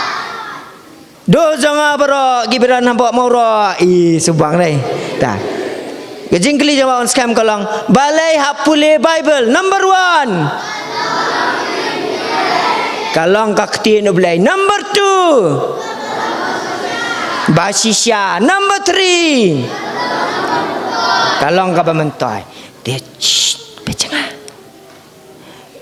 Duh jong nga baroh, ki biran hamba mawro. I subang dei. Ta. Ka jingkylli jong nga un skhem ka long, balei hap pule Bible? Number one. Ka long ka ktien U Blei. Number two. Ba shisha. Number three. Ka long kaba myntoi. Te, shh, peit sha nga.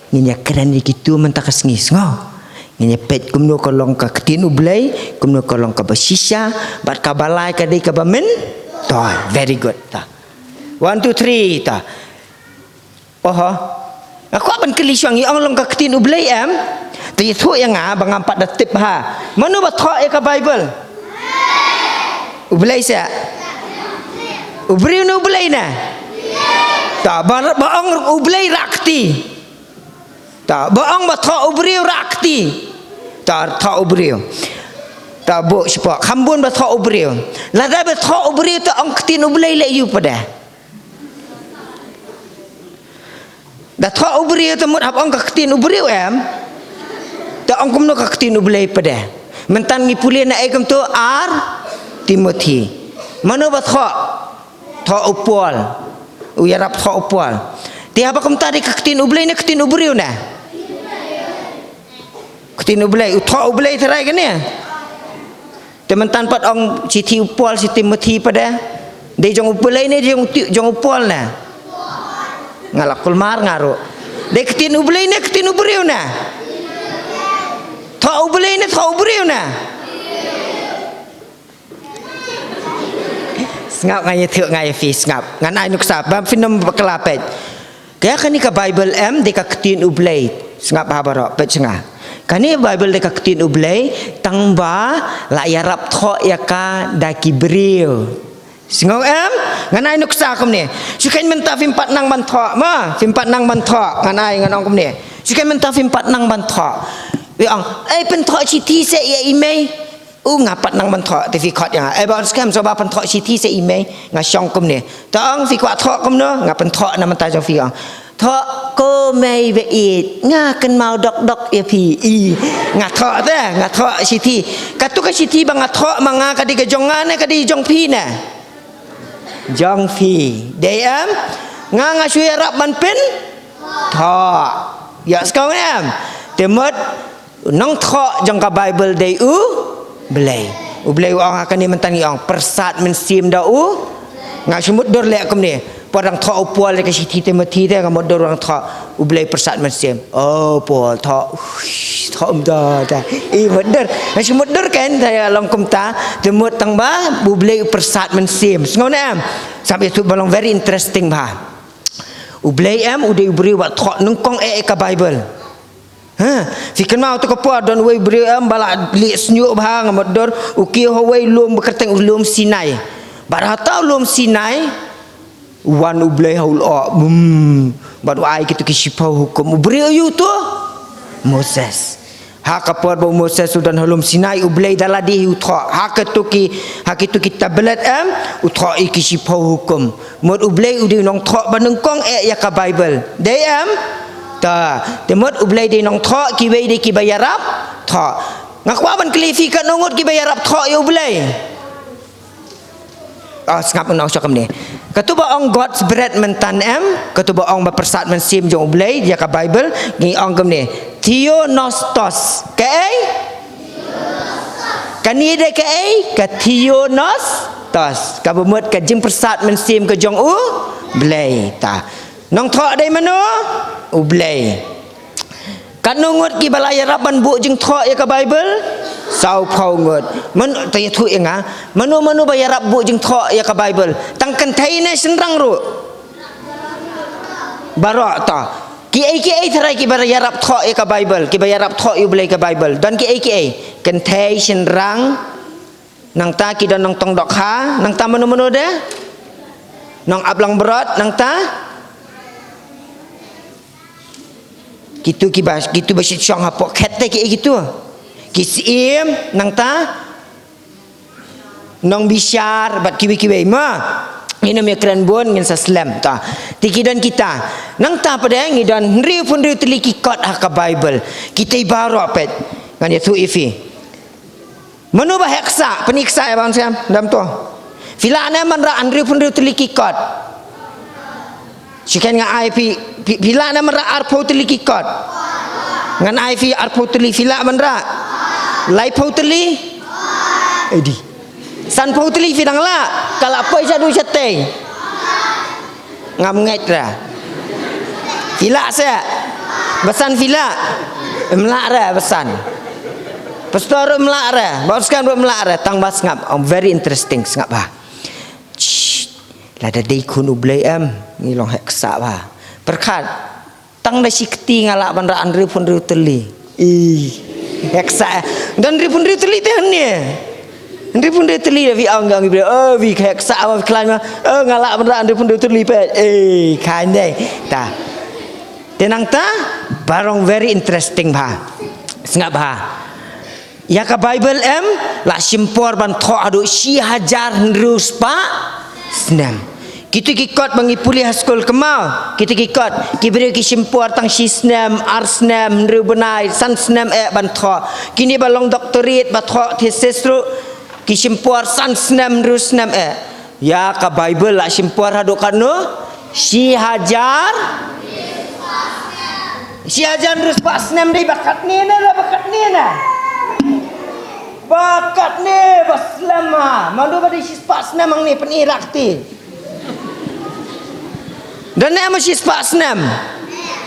Ngin ïa kren ïa kitu mynta ka sngi, sngew. Ngin ïa peit kumno ka long ka ktien U Blei, kumno ka long kaba shisha, bad kaba lai ka dei kaba myntoi. Very good, ta. One, two, three, ta. Oho. Nga kwah ban kylli shuwa, ngi ong long ka ktien U Blei, em? Te ïathuh ïa nga ba ngam pat da tip, ha. Mano ba thoh ïa ka Baibl? U Blei seh. U briew ne U Blei ne? Ta ba, ba ong U Blei rah kti. Ta ba ong ba thoh u briew rah kti. Ta thoh u briew. Ta buh shapoh. Kham bun ba thoh u briew. Lada ba thoh u briew te ong ktien U Blei leh ïa u pat de. Da thoh u briew te mut hap ong ka ktien u briew, em? Te ong kumno ka ktien U Blei pat de. Mynta ngi pule na ei kumto, ar Timothi. Mano ba thoh? Thoh u Paul. U ïarap thoh u Paul. Te haba kumta dei ka ktien U Blei ne ktien u briew ne? Ktien U Blei, u thoh U Blei tharai kane. Te mynta pat ong shithi u Paul sha Timothi pat de. Dei jong U Blei ne jong ti-, jong u Paul ne? Nga la kulmar nga ruh. Dei ktien U Blei ne ktien u briew ne? Thoh U Blei ne thoh u briew ne? Sngap, nga ïathuh nga ïa phi, sngap. Ngan ai nuksa ba phin ym bakla, peit. Ka, kane ka Baibl em dei ka ktien U Blei. Sngap ha baroh, peit sha nga. Kane Baibl dei ka ktien U Blei, tang ba la ïarap thoh ïa ka da ki briew. Sngew em? Ngan ai nuksa kumne. Shu khein mynta phim pat nang ban thoh, ma, phim pat nang ban thoh. Ngan ai, ngan ong kumne. Shu khein mynta phim pat nang ban thoh. Phi ong, "Ei, pynthoh shithi seh ïa i mei." U, nga pat nang ban thoh, te phi khot ïa nga. "Ei, ba skhem, sngewbha pynthoh shithi seh i mei." Nga shong kumne. "To ong phi kwah thoh kumno?" Nga pynthoh na mynta jong phi, ong, "Thoh ko mei ba ïeit, nga kynmaw dok dok ïa phi." I, nga thoh te, nga thoh shithi. Katu ka shithi ba nga thoh ma nga, ka dei ka jong nga ne ka dei jong phi ne? Jong phi. Dei em? Nga, nga shu ïarap ban pynthoh. Ïa, sngewbha em? Te mut, nongthoh jong ka Baibl dei U Blei. U Blei u ong ha kane mynta ngi ong, pyrsad mynsiem da U. Nga shu mutdur leh kumne. Por dang thoh u Paul ka shithi Timothi te, nga mutdur dang thoh U Blei pyrsad mynsiem. Oh, Paul thoh, uish, thoh um da da. I mutdur. Nga shu mutdur kan, te long kumta, te mut tang ba U Blei u pyrsad mynsiem. Sngew ne em? Sngap ïathuh ba long very interesting bha. U Blei em, u dei u briew ba thoh nyngkong eh ka Baibl. Ha, phi kynmaw to ka por don uwei u briew em ba la lieh shñiuh bha, nga mutdur, u kiew ha uwei u lum ba kyrteng u lum Sinai. Bad hata u lum Sinai, u wan U Blei ha u lyoh, bum, bad u ai kito ki shiphew hukum. U briew aïu to? Moses. Ha ka por ba u Moses u don ha lum Sinai, U Blei da lade hi u thoh. Ha kito ki, ha kito ki tablet em, u thoh ïa ki shiphew hukum. Mut U Blei u dei u nongthoh ba nyngkong eh ïa ka Baibl. Dei em? Ta, te mut U Blei dei nongthoh, kiwei dei kiba ïarap thoh. Nga kwah ban kylli phi, katno ngut kiba ïarap thoh ïa U Blei? Oh, sngap, ngan ong sha kumne. Katu ba ong God's breath mynta em, katu ba ong ba pyrsad mynsiem jong U Blei, ïa ka Baibl, ngi ong kumne. Theopneustos. Kaei? Kane dei kaei? Ka theopneustos. Kaba mut ka jingpyrsad mynsiem ka jong U Blei. Ta. Nongthoh dei mano? U Blei. Katno ngut kiba la ïarap ban buh jingthoh ïa ka Baibl? Sawphew ngut. Man, to ïathuh ïa nga. Mano mano ba ïarap buh jingthoh ïa ka Baibl? Tang kynthei ne shynrang ruh? Baroh to. Kiei kiei tharai kiba ïarap thoh ïa ka Baibl, kiba ïarap thoh ïa U Blei ka Baibl? Don kiei kiei? Kynthei, shynrang, nangta ki don nongtong dohkha, nangta mano mano de? Nongaplangbrot, nangta? Kitu kiba, kitu ba shit shong hapoh khet te kiei kitu? Ki syiem, nangta? Nongbishar, bad kiwei kiwei, ma. Ngin ym ïakren bun, ngin sa slem, ta. Te ki don kita. Nangta pat de, ngi don hynriewphew hynriew tylli ki kot ha ka Baibl. Kita baroh peit. Ngan ïathuh ïa phi. Mano ba heh ksah, pyni ksah ïa ban sem, dam to. Phi lah ne ban rah hynriewphew hynriew tylli ki kot? Shu khein nga ai phi, phi, phi lah ne ban rah arphew tylli ki kot? Ngan ai phi arphew tylli, phi lah ban rah? Laiphew tylli? Edi. Sanphew tylli phi dang lah, ka lah poi shaduh shatei. Ngam ngeit re. Phi lah se. Basan phi lah. Em lah re basan. Pastor em lah re. Ba skan em lah re. Tang ba sngap. Ong very interesting sngap ba. Shh. Lada dei khun U Blei em. Ngi long heh ksa ba. Pyrkhat. Tang da shi kti nga lah ban rah hynriew phew hynriew tylli. Ih, heh ksa. Dan hynriew phew hynriew tylli te hynne. Hynriew phew hynriew tylli da phi ong, ong, ong, oh, phi heh ksa ma phi khlaiñ ma. Oh, nga lah ban rah hynriew phew hynriew tylli peit. Eh, khlaiñ dei. Ta. Te nangta, ba long very interesting ba. Sngap ba. Ïa ka Bible em, la shim por ban thoh haduh shi hajar hynriew spah snem. Kito ki kot ba ngi pule ha skul kynmaw, kito ki kot, ki briew ki shim por tang shi snem, ar snem, hynriew bnai, san snem eh ban thoh. Kine ba long doctorate ba thoh thesis ruh, ki shim por san snem, hynriew snem eh. Ïa ka Bible la shim por haduh katno? Shi hajar. Shi hajar hynriew spah snem dei ba katne ne la ba katne ne. Ba katne ba slem ha. Mano ba dei shi spah snem hangne pynïaid rakti. Dan ne ma shi spah snem.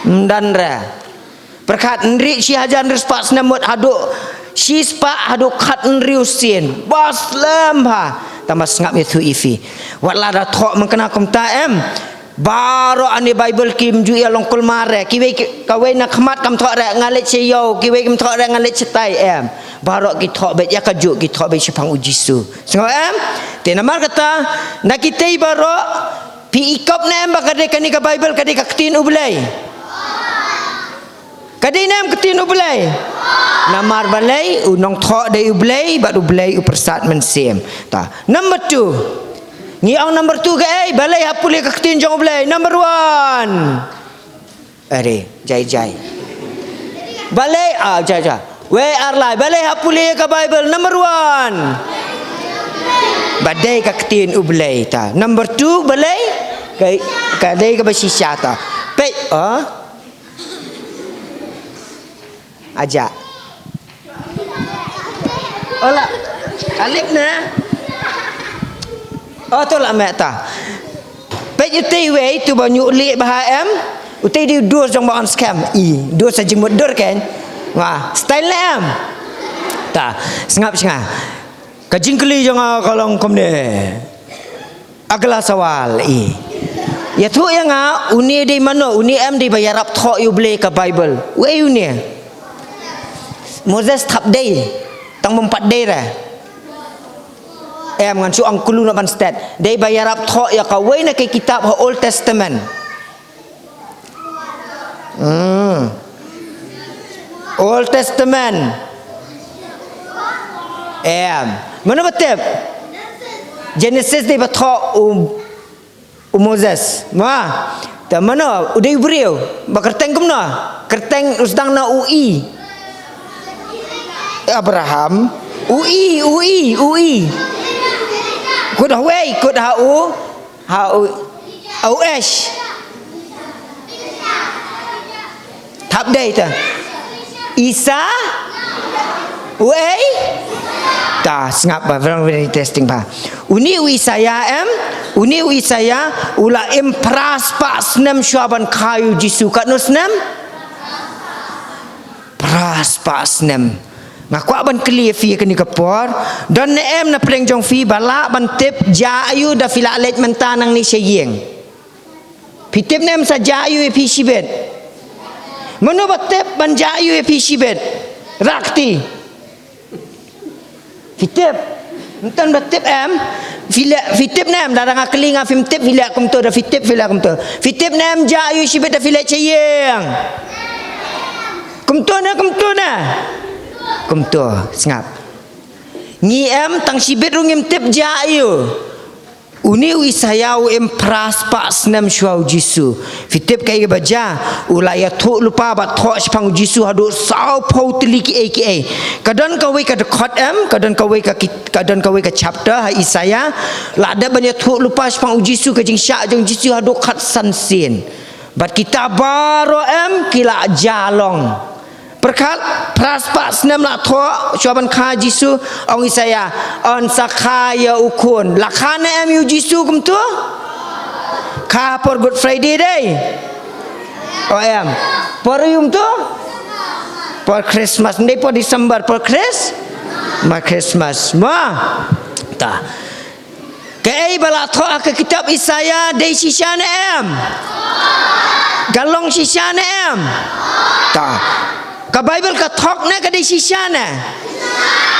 Ym dan re. Pyrkhat hynriew shi hajar hynriew spah snem mut haduh shi spah haduh khat hynriew sien. Ba slem ha. Tang ba sngap ïathuh ïa phi. Wat la da thoh mynta kumta em. Baroh ani Bible kim ju ïa long kulmar re. Kiwei ki, kawei na khmat kam thoh re nga leit sha ïew. Kiwei kim thoh re nga leit shatai em. Baroh ki thoh beit ïa kajuh ki thoh beit shaphang U Jisu. Sngap em? Te namar kata, na kitei baroh, phi i kop ne em ba ka dei kane ka Bible ka dei ka ktien U Blei? Ka dei ne em ka ktien U Blei? Namar balei u nongthoh dei U Blei, bad U Blei u pyrsad mynsiem. Ta. Number two. Ngi ong number two kaei, balei ha pule ka ktien jong U Blei. Number one. Are, jai jai. Balei, ah, jai jai. Wei ar lai, balei ha pule ka Bible. Number one. Ba dei ka ktien U Blei ta. Number two, balei? Ka, ka dei kaba shisha ta. Peit, ah. Aja. Ola. Alip ne. Oh, to la meh ta. Peit utei wei tu ba nyu li ba ha em. Utei di dur jong ba on scam. I, dur sa jingmut dur ken. Wah, style ne em. Ta, sngap sngap. Ka jingkylli jong nga ka long kumne. Agla sawal i. Ïathuh ïa nga, une dei mano, une em dei ba ïarap thoh ïa U Blei ka Bible. Wei une. Moses thap dei. Tang bym pat dei re. Em ngan shu ong kulu na ban stet. Dei ba ïarap thoh ïa kawei na ki kitab ha Old Testament. Hmm. Old Testament. Em. Mano ba tip? Genesis dei ba thoh u, u Moses. Ma. Ta mano u dei u briew. Ba kyrteng kumno? Kyrteng u sdang na u i. Abraham. U i, u i, u i. Kut ha wei, kut ha u. Ha u, ha u Ash. Thap dei ta. Isa. Wei. Ta sngap ba, very very interesting ba. Uni u Isaiah em. Uni u Isaiah u la im phra spah snem shuwa ban kha ïa u Jisu, katno snem? Phra spah snem. Nga kwah ban kylli ïa phi kane ka por. Don ne em na pdeng jong phi ba lah ban tip jia aïu da phi lah leit mynta nangne sha ïing? Phi tip ne em sa jia aïu ïa phi shibit? Mano ba tip ban jia aïu ïa phi shibit? Rah kti. Phi tip. Mynta ba tip em. Phi leh, phi tip ne em, da nga kylli nga phim tip, phi leh kumto, da phi tip, phi leh kumto. Phi tip ne em jia aïu shibit da phi leit sha ïing? Kumto ne, kumto ne. Kumto, sngap. Ngi em tang shibit ruh ngim tip jia aïu. Une u Isaiah u im phra spah snem shuwa u Jisu. Phi tip kaei kaba jia, u la ïathuh lypa bad thoh shaphang u Jisu haduh saw phew tylli kiei kiei. Ka don kawei ka dkhot em, ka don kawei ka kit-, ka don kawei ka chapter ha Isaiah. La dep ban ïathuh lypa shaphang u Jisu, ka jingshah jong u Jisu haduh khatsan sien. Bad kita baroh em ki la jia long. Pyrkhat, phra spah snem la thoh shuwa ban kha Jisu, ong Isaiah, yn sa kha ïa u khun. La kha ne em ïa u Jisu kumto? Ka por Good Friday dei. O em. Por ïum tu? Por Christmas. Ndei por December, por Chris? Ma Christmas. Ma. Ta. Kaei ba la thoh ha ka kitab Isaiah dei shisha ne em? Ka long shisha ne em? Ta. Ka Bible ka thok ne ka dei shisha ne?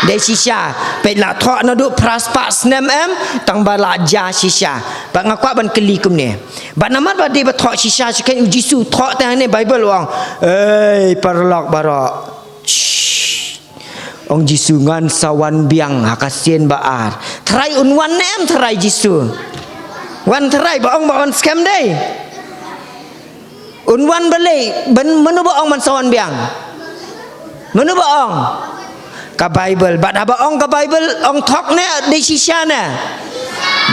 Dei shisha. Peit la thoh naduh phra spah snem em, tang ba la jia shisha. Ba nga kwah ban kylli kumne. Ba namar ba dei ba thoh shisha, shisha u Jisu thoh te ne Bible u ong. Ei, paralok baroh. Shh. Ong Jisu ngan sa wan biang ha ka sien ba ar. Trai un wan ne em trai Jisu? Wan trai ba ong ba wan skhem dei. Un wan balei, ban mano ba ong man sa wan biang? Mano ba ong? Ka Bible. Bad haba ong ka Bible, ong thok ne, dei shisha ne?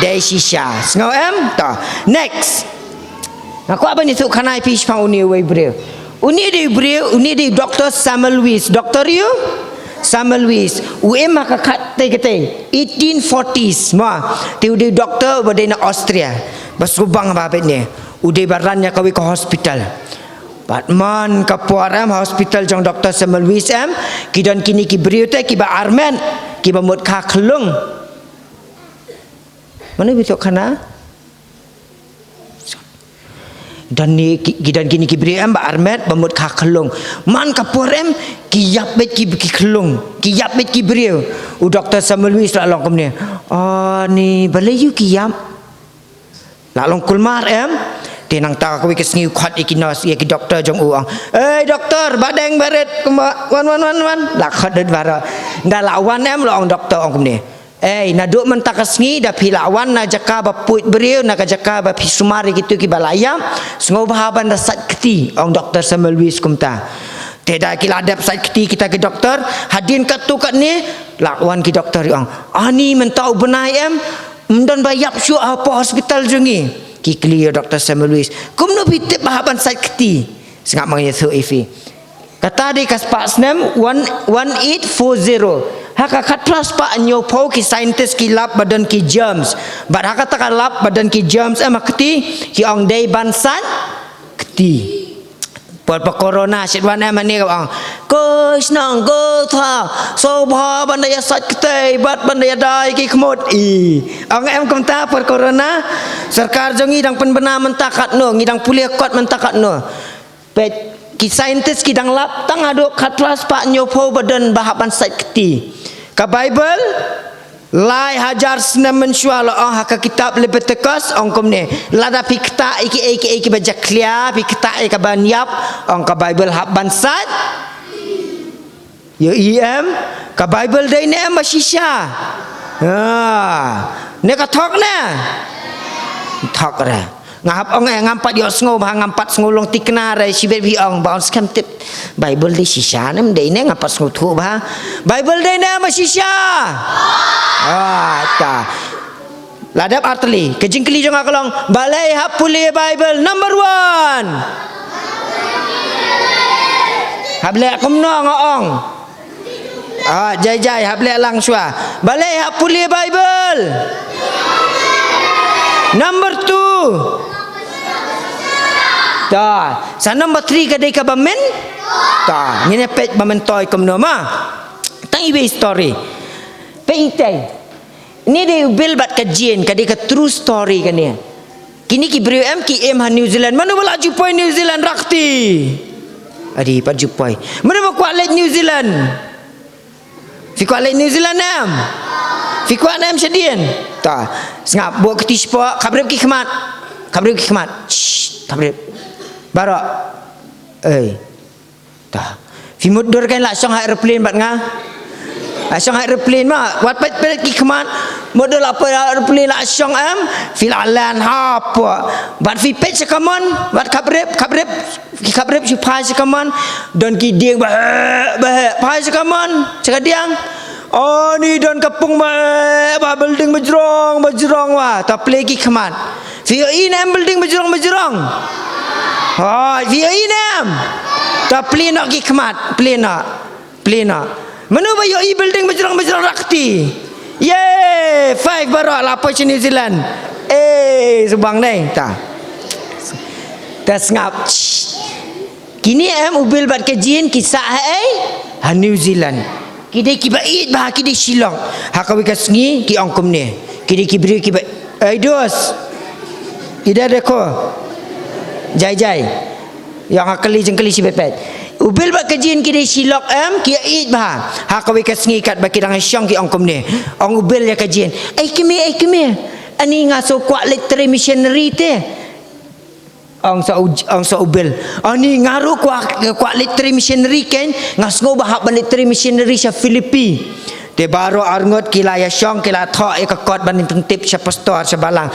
Dei shisha. Sngew em? To. Next. Nga kwah ban ïathuh khana ïa phi shaphang une uwei u briew. Une dei u briew, une dei Doktor Samuel Lewis. Doktor ïa u? Samuel Lewis. U im ha ka khattei katei. Eighteen forties. Ma. Te u dei doktor, ba dei na Austria. Ba sngewbang ba beit ne. U dei ba ran ïa kawei ka hospital. Bad man ka por em ha hospital jong Doktor Samuel Lewis em, ki don kine ki briew te kiba armet, kiba mut kha khlung. Mano ba ïathuh khana? Don ni ki, ki don kine ki briew em ba armet, ba mut kha khlung. Man ka por em, ki ïap beit ki, ki khlung, ki ïap beit ki briew. U Doktor Samuel Lewis la long kumne. Ani, balei ïoh ki ïap? La long kulmar em. Te nangta kawei ka sngi u khot ïa ki nurse, ïa ki doktor jong u ong. Ei doktor, ba deng ba rit kumba wan, wan, wan, wan. La khot dut baroh. Nda la wan em, la ong doktor ong kumne. Ei, naduh mynta ka sngi da phi la wan na jaka ba pud briew, na ka jaka ba phi sumar ïa kito kiba la ïap. Sngewbha ban da sait kti, ong Doktor Samuel Lewis kumta. Te da ki la dep sait kti kita ki doktor, hadien katto katne, la wan ki doktor ong. Ani mynta u bnai em, ym don ba ïap shuh hapoh hospital jong ngi. Ki kylli ïa u Doktor Samuel Lewis. Kumno phi tip ba hap ban sait kti? Sngap ma nga ïathuh ïa phi. Kata dei ka spah snem one, one eight four zero. Ha ka khatphra spah hynñiewphew ki scientist ki lap ba don ki germs. Bad ha kata ka lap ba don ki germs em ha kti, ki ong dei ban sait kti. Por ba corona shet wan em hangne ka ong. Ko shnong ko tha, sngewbha ban da ïa sait kti, bad ban da ïa dai ki khmut. I. Ong em kumta por corona. Sorkar jong ngi dang pynbna mynta katno, ngi dang pule kot mynta katno. Peit, ki scientist ki dang lap tang haduh khatphra spah hynñiewphew ba don ba hap ban sait kti. Ka Bible, lai hajar snem mynshuwa la ong ha ka kitab Leviticus, ong kumne, lada phi ktah ïa kiei kiei kiba jakhlia, phi ktah ïa ka ban ïap, ong ka Bible hap ban sait. Ïohi em, ka Bible dei ne em ba shisha? Ha. Ne ka thok ne? Thok re. Nga hap ong eh, ngam pat ïohsngew bha, ngam pat sngew long thikna re, shibit phi ong ba ong skhem tip. Bible dei shisha ne em dei ne, ngam pat sngewthuh bha. Bible dei ne em ba shisha? Ah, ta. La dep artylli, ka jingkylli jong nga ka long, balei hap pule Bible number one? Hap leh kumno nga ong? Ah, jai jai, hap leh lang shuwa. Balei hap pule Bible? Number two. Ta, sa number three ka dei kaba myn? Ta, ngin ïa peit ba myntoi kumno ma. Tang iwei story. Peit itei. Ni dei u Bill bad ka Jane, ka dei ka true story kane. Kine ki briew em ki im ha New Zealand. Mano ba la ju poi New Zealand rakti? Adi pat ju poi. Mano ba kwah leit New Zealand? Phi kwah leit New Zealand em? Phi kwah ne em shadien? Ta. Sngap, buh kti shapoh, khaprip ki khmat. Khaprip ki khmat. Shh, khaprip. Baroh. Ei. Ta. Phi mutdur kan la shong ha aeroplane bad nga. La shong ha aeroplane ma, wat peit peit ki khmat. Mutdur la poi ha aeroplane la shong em, phi la lan hapoh. Bad phi peit sha kamon, bad khaprip, khaprip, ki khaprip shu phai sha kamon. Don ki dieng ba, ba, phai sha kamon, sha ka dieng. Ani don ka pung ba, ba building ba jrong, ba jrong wa, ta plie ki khmat. Phi ïohi ne em building ba jrong ba jrong? Hooid, phi ïohi ne em? Ta plie noh ki khmat, plie noh, plie noh. Mano ba ïohi building ba jrong ba jrong rakti? Yay! Five baroh la poi sha New Zealand. Eh, subang dei ta. Ta sngap. Kine em u Bill bad ka Jane ki sah ha ei? Ha New Zealand. Ki dei kiba ïeit bha, ki dei Shillong. Ha kawei ka sngi ki ong kumne. Ki dei ki briew kiba, "Ei dos. Ida deko. Jai jai. Ïa nga kali jeng kali shi bepet." U Bill bad ka Jane ki dei Shillong em, ki ïeit bha. Ha kawei ka sngi katba ki dang shong ki ong kumne. Ong u Bill ïa ka Jane, "Ei kmie, ei kmie. Ani nga sngew kwah leit trei missionary te." Ong sa u, ong sa u Bill, "Ani nga ruh kwah, kwah leit trei missionary kein, nga sngew ba hap ban leit trei missionary sha Philippi." Te baroh arngut ki la ïa shong, ki la thoh ïa ka kot ban pyntip sha pastor sha balang.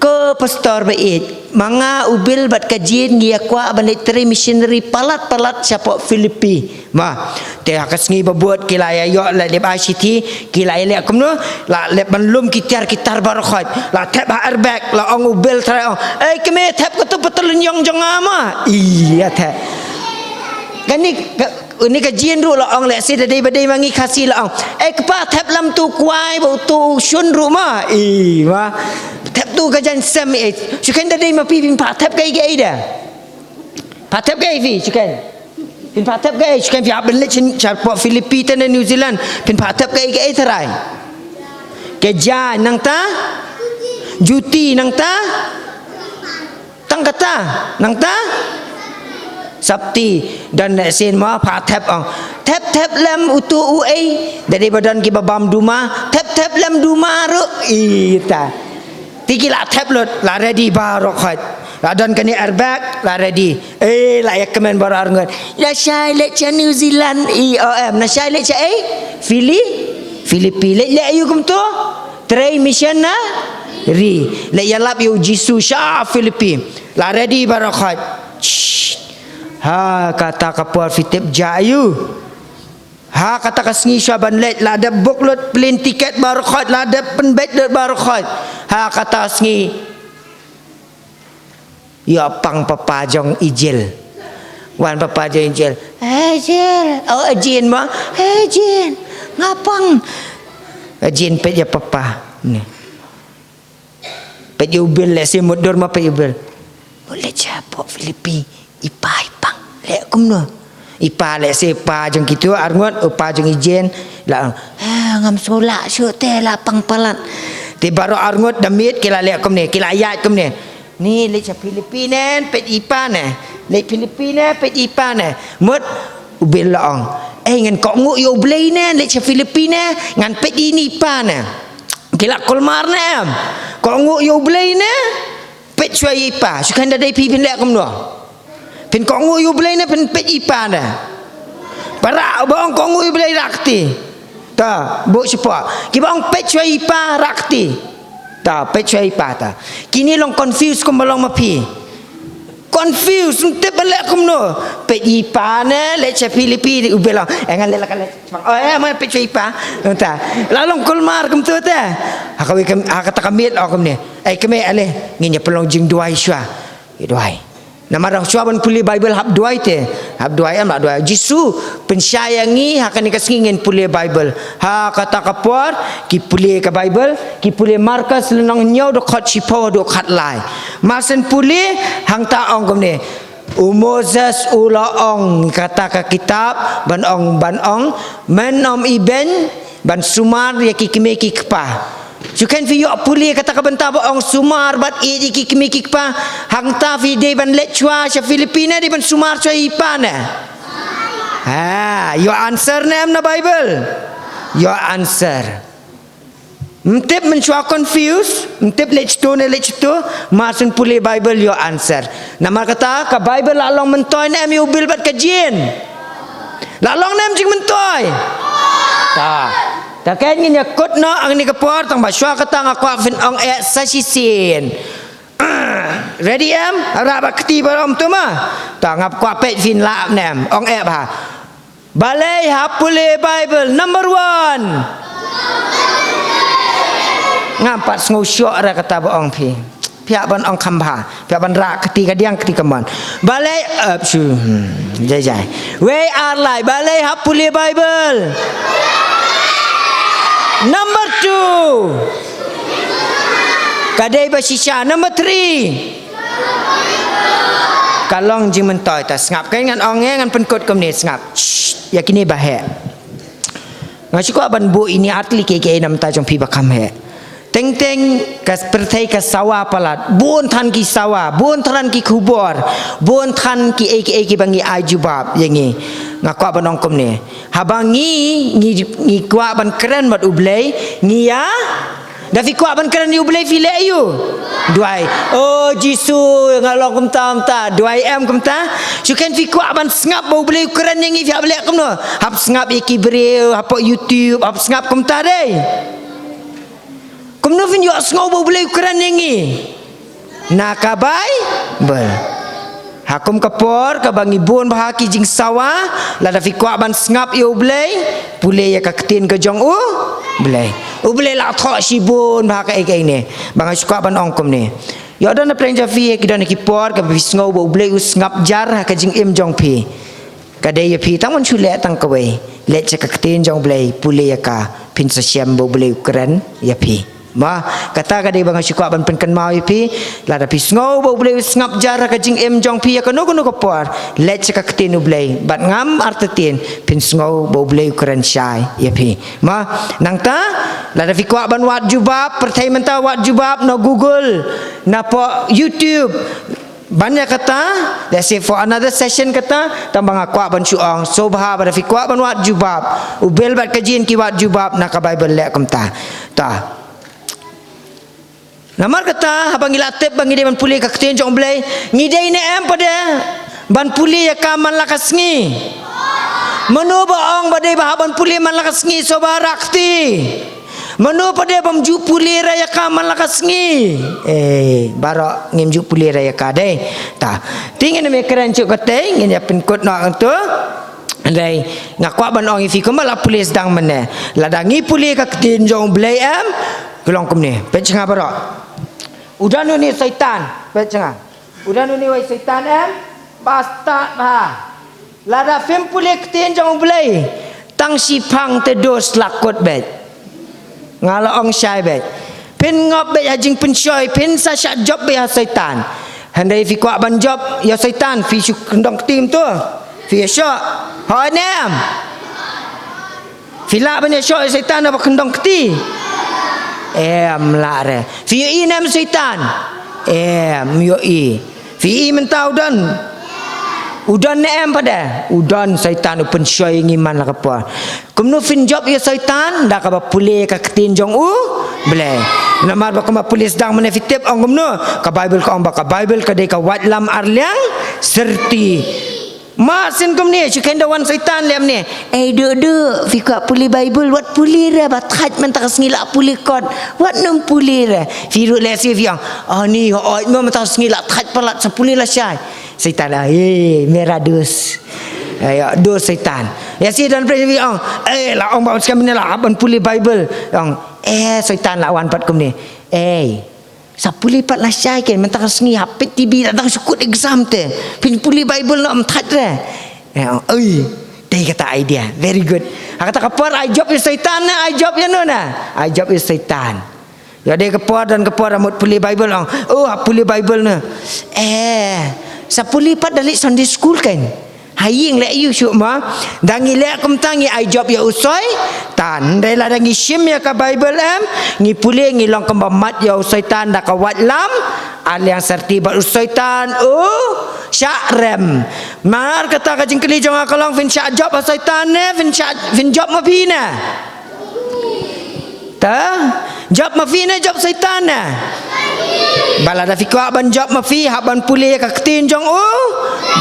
"Ko pastor ba ïeit, ma nga u Bill bad ka Jane ngi ïa kwah ban leit trei missionary palat palat shapoh Philippi." Ma, te ha ka sngi ba bud ki la ïa ïoh la lep ai shithi, ki la ïa leh kumno, la lep ban lum ki tiar ki tar baroh khoit, la thep ha airbag, la ong u Bill trai ong, "Ei kmie, thep katu patalun ïong jong nga ma." Ïa thep. Kane ka, kane ka Jane ruh la ong leh shi da dei ba dei ma ngi Khasi la ong, "Ei kpa, thep lem tu kwai ba tu shun ruh ma." Ï ma. "Thep tu ka jaiñ sem." Ei, shu khein da dei ma phi, phin pha thep kaei kaei da. Pha thep kaei phi, shu khein. Phin pha thep kaei, shu khein phi hap ban leit sha, shapoh Philippi te ne New Zealand. Phin pha thep kaei kaei tharai. Ka jaiñ nangta. Juti nangta. Tang kata, nangta. Sopti, don lehse ma pha thep ong. "Thep thep lem utu uei." Da dei ba don kiba bam duma. "Thep thep lem duma ruh." Ita. Te ki la thep lut, la ready baroh khoit. La don kane airbag, la ready. Eh, la ïa kmen baroh arngut. "La shai leit sha New Zealand, i o em. La shai leit sha ei? Phili-, Philippi. Leit leh aïu kumto? Trei missionary. Leit ïalap ïa u Jisu sha Philippi." La ready baroh khoit. Shh. Ha kata ka por phi tip jia aïu? Ha kata ka sngi shuwa ban leit la dep book lut plane ticket baroh khoit, la dep pynbeit lut baroh khoit. Ha kata ka sngi ïoh pang papa jong i Jill. Wan papa jong i Jill. "Hei Jill." Oh, Jane ma. "Hei Jane. Nga pang." Jane peit ïa papa. Ni. Peit ïa u Bill lehse mutdur ma peit ïa u Bill. "Mut leit shapoh Philippi, i pa i pang." Leh kumno? I pa lehse pa jong kito arngut, u pa jong i Jane, la ong, "Eh, ngam sngew lah shuh te, la pang palat." Te baroh arngut da miet ki la leh kumne, ki la ïaid kumne. Ni leit sha Philippi ne, peit i pa ne. Leit Philippi ne, peit i pa ne. Mut u Bill la ong, "Eh, ngan kohnguh ïa u Blei ne, leit sha Philippi ne, ngan peit ïa i pa ne." Ki la kulmar ne em? Kohnguh ïa u Blei ne? Peit shuwa ïa i pa, shu khein da dei phi phin leh kumno? Phin kohnguh ïa u Blei ne phin peit ïa i pa ne? Para ba ong kohnguh ïa u Blei rah kti. Ta, buh shapoh. Kiba ong peit shuwa ïa i pa rah kti. Ta, peit shuwa ïa i pa ta. Kine long confuse kumba long ma phi. Confuse, ym tip ban leh kumno. Peit ïa i pa ne, leit sha Philippi, u Bill la ong, "Eh, ngan leh la ka leh." Oh, eh, ma peit shuwa ïa i pa. Ta. La long kulmar kumto te. Ha kawei ka, ha kata ka miet la ong kumne. "Ei kmie, ale, ngin ïa pynlong jingduwai shuwa." Ïa duwai. Namar shuwa ban pule Bible hap duwai te. Hap duwai em, la duwai. "Jisu, pynshai ïa ngi, ha kane ka sngi ngin pule Bible." Ha kata ka por, ki pule ka Bible, ki pule Markos lynnong hynñiew dkhot shiphew haduh khatlai. Mar shen pule, hangta ong kumne. U Moses u la ong kata ka kitab, ban ong, ban ong, men ym ibeiñ, ban sumar ïa ki kmie ki kpa. Shu khein phi ïoh pule kata ka bynta ba ong sumar bad ïeit ïa ki kmie ki kpa. Hangta phi dei ban leit shuwa sha Philippi ne, dei ban sumar shuwa ïa i pa ne? Ha, your answer ne em na Bible? Your answer. Ym tip mynshuwa confuse, ym tip leit shito ne leit shito, mar shen pule Bible your answer. Namar kata ka Bible la long myntoi ne em ïa u Bill bad ka Jane? La long ne em jingmyntoi? Ta. Ta keiñ ngin ïa kut noh ha kane ka por, tang ba shuwa kata nga kwah phin ong eh sa shisien. Ready em? Rah ba kti baroh ym tu ma. Ta nga kwah peit phin lah ne em. Ong eh bha. Balei hap pule Bible number one. Ngam pat sngew shoh re kata ba ong phi. Phi hap ban ong kham bha. Phi hap ban rah kti kadiang kti kamon. Balei, eh, shu, hmm, jai jai. Wei ar lai, balei hap pule Bible? Number two. Ka dei ba shisha. Number three. Ka long jingmyntoi, ta sngap, kan ngan ong ïa, ngan pynkut kumne, sngap. Shh, ïa kine ba heh. Nga shu kwah ban buh ïa ini artylli kiei kiei na bynta jong phi ba kham heh. Teng teng ka pyrthei ka sawa palat. Bun than ki sawa, bun than ki khubor, bun than kiei kiei kiba ngi ai jubab ïa ngi. Nga kwah ban ong kumne. Haba ngi, ngi, ngi kwah ban kren bad U Blei, ngi ïa Da phi kwah ban kren ïa U Blei phi leh ïa u. Duwai. O Jisu, nga long kumta kumta. Duwai em kumta. Shu ken phi kwah ban sngap ba U Blei u kren ïa ngi phi hap leh kumno. Hap sngap ïa ki briew, hapoh YouTube, hap sngap kumta dei. Kumno phin ïohsngew ba U Blei u kren ïa ngi. Na ka Baibl. Ha kum ka por kaba ngi bun bha ki jingsawa, lada phi kwah ban sngap ïa U Blei, pule ïa ka ktien ka jong U Blei. U Blei la thoh shibun bha kaei kaei ne. Ba nga shu kwah ban ong kumne. Ïoh don na pdeng jong phi ki don ki por kaba phi sngew ba U Blei u sngap jar ha ka jingim jong phi. Ka dei ïa phi tang ban shu leh tang kawei. Leit sha ka ktien jong U Blei, pule ïa ka, phin sa shem ba U Blei u kren ïa phi. Ma, kata ka dei ba nga shu kwah ban pynkynmaw ïa phi, lada phi sngew ba U Blei u sngap jar ha ka jingim jong phi ïa kano kano ka por, leit sha ka ktien U Blei, bad ngam artatien, phin sngew ba U Blei u kren shai ïa phi. Ma, nangta, lada phi kwah ban wad jubab, pyrthei mynta wad jubab, na Google, napoh YouTube, Ban ïa kata, let's say for another session kata, tang ba nga kwah ban shu ong, sngewbha ba da phi kwah ban wad jubab, u Bill bad ka Jean ki wad jubab na ka Baibl leh kumta. Ta. Namar kata, haba ngi la tip ba ngi dei ban pule ka ktien jong U Blei, ngi dei ne em pat de ban pule ïa ka man la ka sngi. Mano ba ong ba dei ba hap ban pule man la ka sngi, sngewbha rah kti. Mano pat de bym ju pule re ïa ka man la ka sngi. Eh, baroh ngim ju pule re ïa ka dei. Ta, te ngin ym kren shuh katei, ngin ïa pynkut noh hangto. Hynrei nga kwah ban ong ïa phi kumba la pule sdang mynne. Lada ngi pule ka ktien jong U Blei em, ka long kumne. Peit sha nga baroh. U don une u Soitan. Peit sha nga. U don une u Soitan em, ba stad bha. Lada phim pule ktien jong U Blei, tang shiphang te dos la kut beit. Nga la ong shai beit. Phin ngop beit ha jingpynshoi, phin sa shah jop beit ha Soitan. Hynrei phi kwah ban jop ïa Soitan, phi shu kyndong kti kumto. Phi ïa shoh. Hooid ne em? Phi lah ban ïa shoh ïa Soitan haba kyndong kti? Em lah re. Phi ïohi ne em Soitan? Em ïohi. Phi ïohi mynta u don? U don ne em pat de? U don Soitan u pynshoi ïa ngi man la ka por. Kumno phin jop ïa Soitan? Da kaba pule ka ktien jong U Blei. Namar ba kumba pule sdang mynne phi tip ong kumno? Ka Baibl ka ong ba ka Baibl ka dei ka waitlam ar liang syrti. Ma sien kumne, shu kheiñ da wan Soitan lem ne. Ei, duh, duh, phi kwah pule Baibl, wat pule re, ba thait mynta ka sngi la pule kot, wat nym pule re. Phi ruh lehse phi ong, ani, hooid mo mynta ka sngi la thait palat, sa pule lashai. Soitan, ah, eh, mera dos. Eh, ïa, dos Soitan. Ïa, shi don pyrshah phi ong, eh, la ong ba skhem ne la hap ban pule Baibl. Ong, eh, Soitan la wan pat kumne. Ei. Sa pule pat lashai ken, mynta ka sngi hap peit T V, la dang shu kut exam te. Phin pule Baibl noh ym thait re. Eh, oi, dei kata idea. Very good. Ha kata ka por ai jop ïa Soitan ne, ai jop ïa no ne? Ai jop ïa Soitan. Ïa dei ka por don ka por mut pule Baibl ong. Oh, hap pule Baibl ne. Eh, sa pule pat da leit Sunday school ken. Ha ïing leh ïa u shuh ma. Da ngi leh kumta ngi ai jop ïa u Soitan. Hynrei lada ngi shim ïa ka Baibl em, ngi pule ngi long kumba mad ïa u Soitan da ka waitlam ar liang syrti bad u Soitan u shah rem. Mar kata ka jingkylli jong nga ka long phin shah jop ha Soitan ne, phin shah, phin jop ma phi ne? Ta, jop ma phi ne jop Soitan ne? Ba lada phi kwah ban jop ma phi, hap ban pule ïa ka ktien jong U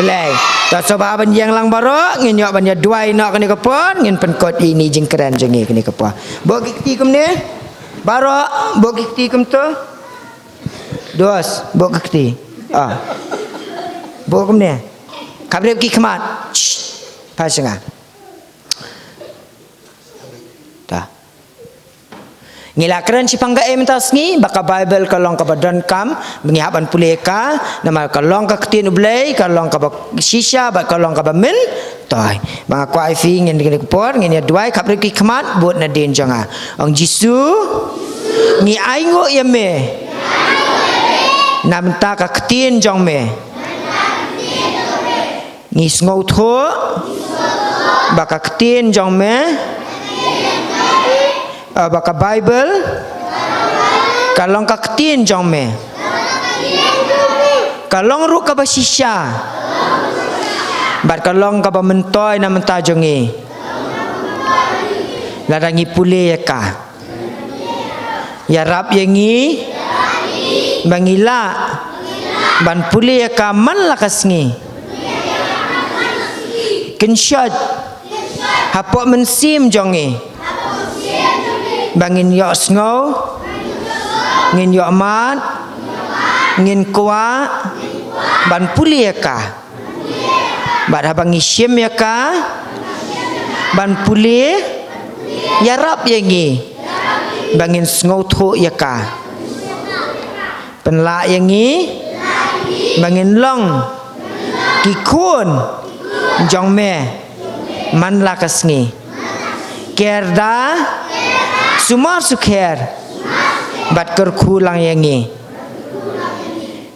Blei. Ta, sngewbha ban ïeng lang baroh, ngin ïoh ban ïa duwai noh kane ka por, ngin pynkut ïa ine i jingkren jong ngi kane ka por. Buh ki kti kumne. Baroh, buh ki kti kumto. Dos, buh ki kti. Ah. Buh kumne. Khapriap ki khmat. Shh. Phai sha nga. Ta. Ngi la kren shaphang kaei mynta ka sngi, ba ka Baibl ka long kaba donkam, ba ngi hap ban pule ïa ka, namar ka long ka ktien U Blei, ka long kaba shisha, bad ka long kaba myntoi. Ba nga kwah ïa phi ngin, ngin kynpor, ngin ïa duwai, khapriap ki khmat, bud nadien jong nga. Ong Jisu, ngi ainguh ïa me. Na bynta ka ktien jong me. Ngi sngewthuh ba ka ktien jong me, eh, ba ka Baibl ka long ka ktien jong me. Ka long ruh kaba shisha bad ka long kaba myntoi na bynta jong ngi. Lada ngi pule ïa ka, ïarap ïa ngi ba ngi lah ban pule ïa ka man la ka sngi. Kynshoit hapoh mynsiem jong ngi ba ngin ïohsngew, ngin ïohmad, ngin kwah ban pule ïa ka. Bad haba ngi shim ïa ka ban pule, ïarap ïa ngi ba ngin sngewthuh ïa ka. Pynlah ïa ngi ba ngin long ki khun jong me man la ka sngi. Ker da sumar sukher bad kyrkhu lang ïa ngi.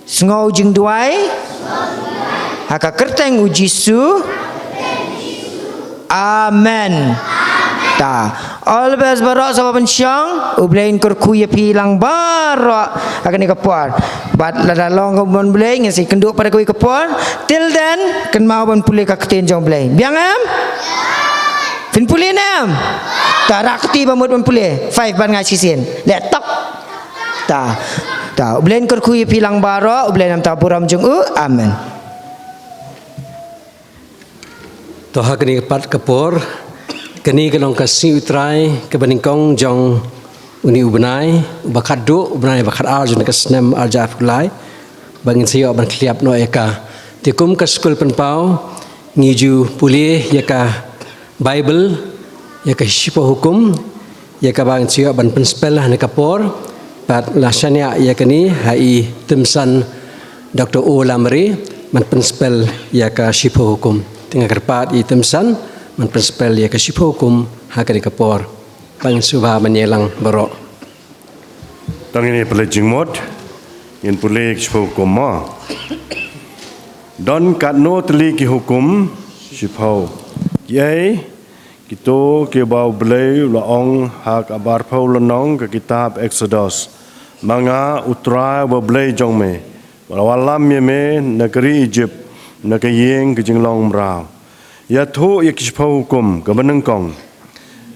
Sngew jingduwai ha ka kyrteng u Jisu. Amen. Ta. All the best baroh sngewbha ban shong. U Blei un kyrkhu ïa phi lang baroh ha kane ka por. Bad lada long ka mon Blei ngin sa ïakynduh pat ha kawei ka por. Till then, kynmaw ban pule ka ktien jong Blei. Biang em? Phin pule ne em? Ta, rah kti ba mut ban pule. Five ban nga shisien. Leh tok. Ta, ta, U Blei un kyrkhu ïa phi lang baroh, U Blei un ïam ta burom jong u. Amen. To ha kane ka pat ka por, kane ka long ka sngi U Trai kaba nyngkong jong une u bnai, uba khatduh, u bnai ba khatar jong ka snem ar hajar arphew lai, ba ngin sa ïoh ban khlieh noh ïa ka. Te kum ka skul pynpaw, ngi ju pule ïa ka Baibl, ïa ka Shiphew Hukum, ïa kaba ngin sa ïoh ban pynspel ha kane ka por, bad la shaniah ïa kane ha i Tymsan Doktor O Lamare, ban pynspel ïa ka Shiphew Hukum. Te nga kyrpad i Tymsan, ban pynspel ïa ka Shiphew Hukum ha kane ka por. Bad ngin sngewbha ban ïalang baroh. To ngin ïa pule jingmut, ngin pule ïa ka Shiphew Hukum mo. Don katno tylli ki hukum shiphew? Kiei kito kiba U Blei u la ong ha kaba arphew lynnong ka kitab Eksodos? Ma nga U Trai U Blei jong me, u la wallam ïa me na ka ri Ijipt, na ka ïing ka jinglong mraw. Ïathuh ïa ki shiphew hukum. Kaba nyngkong,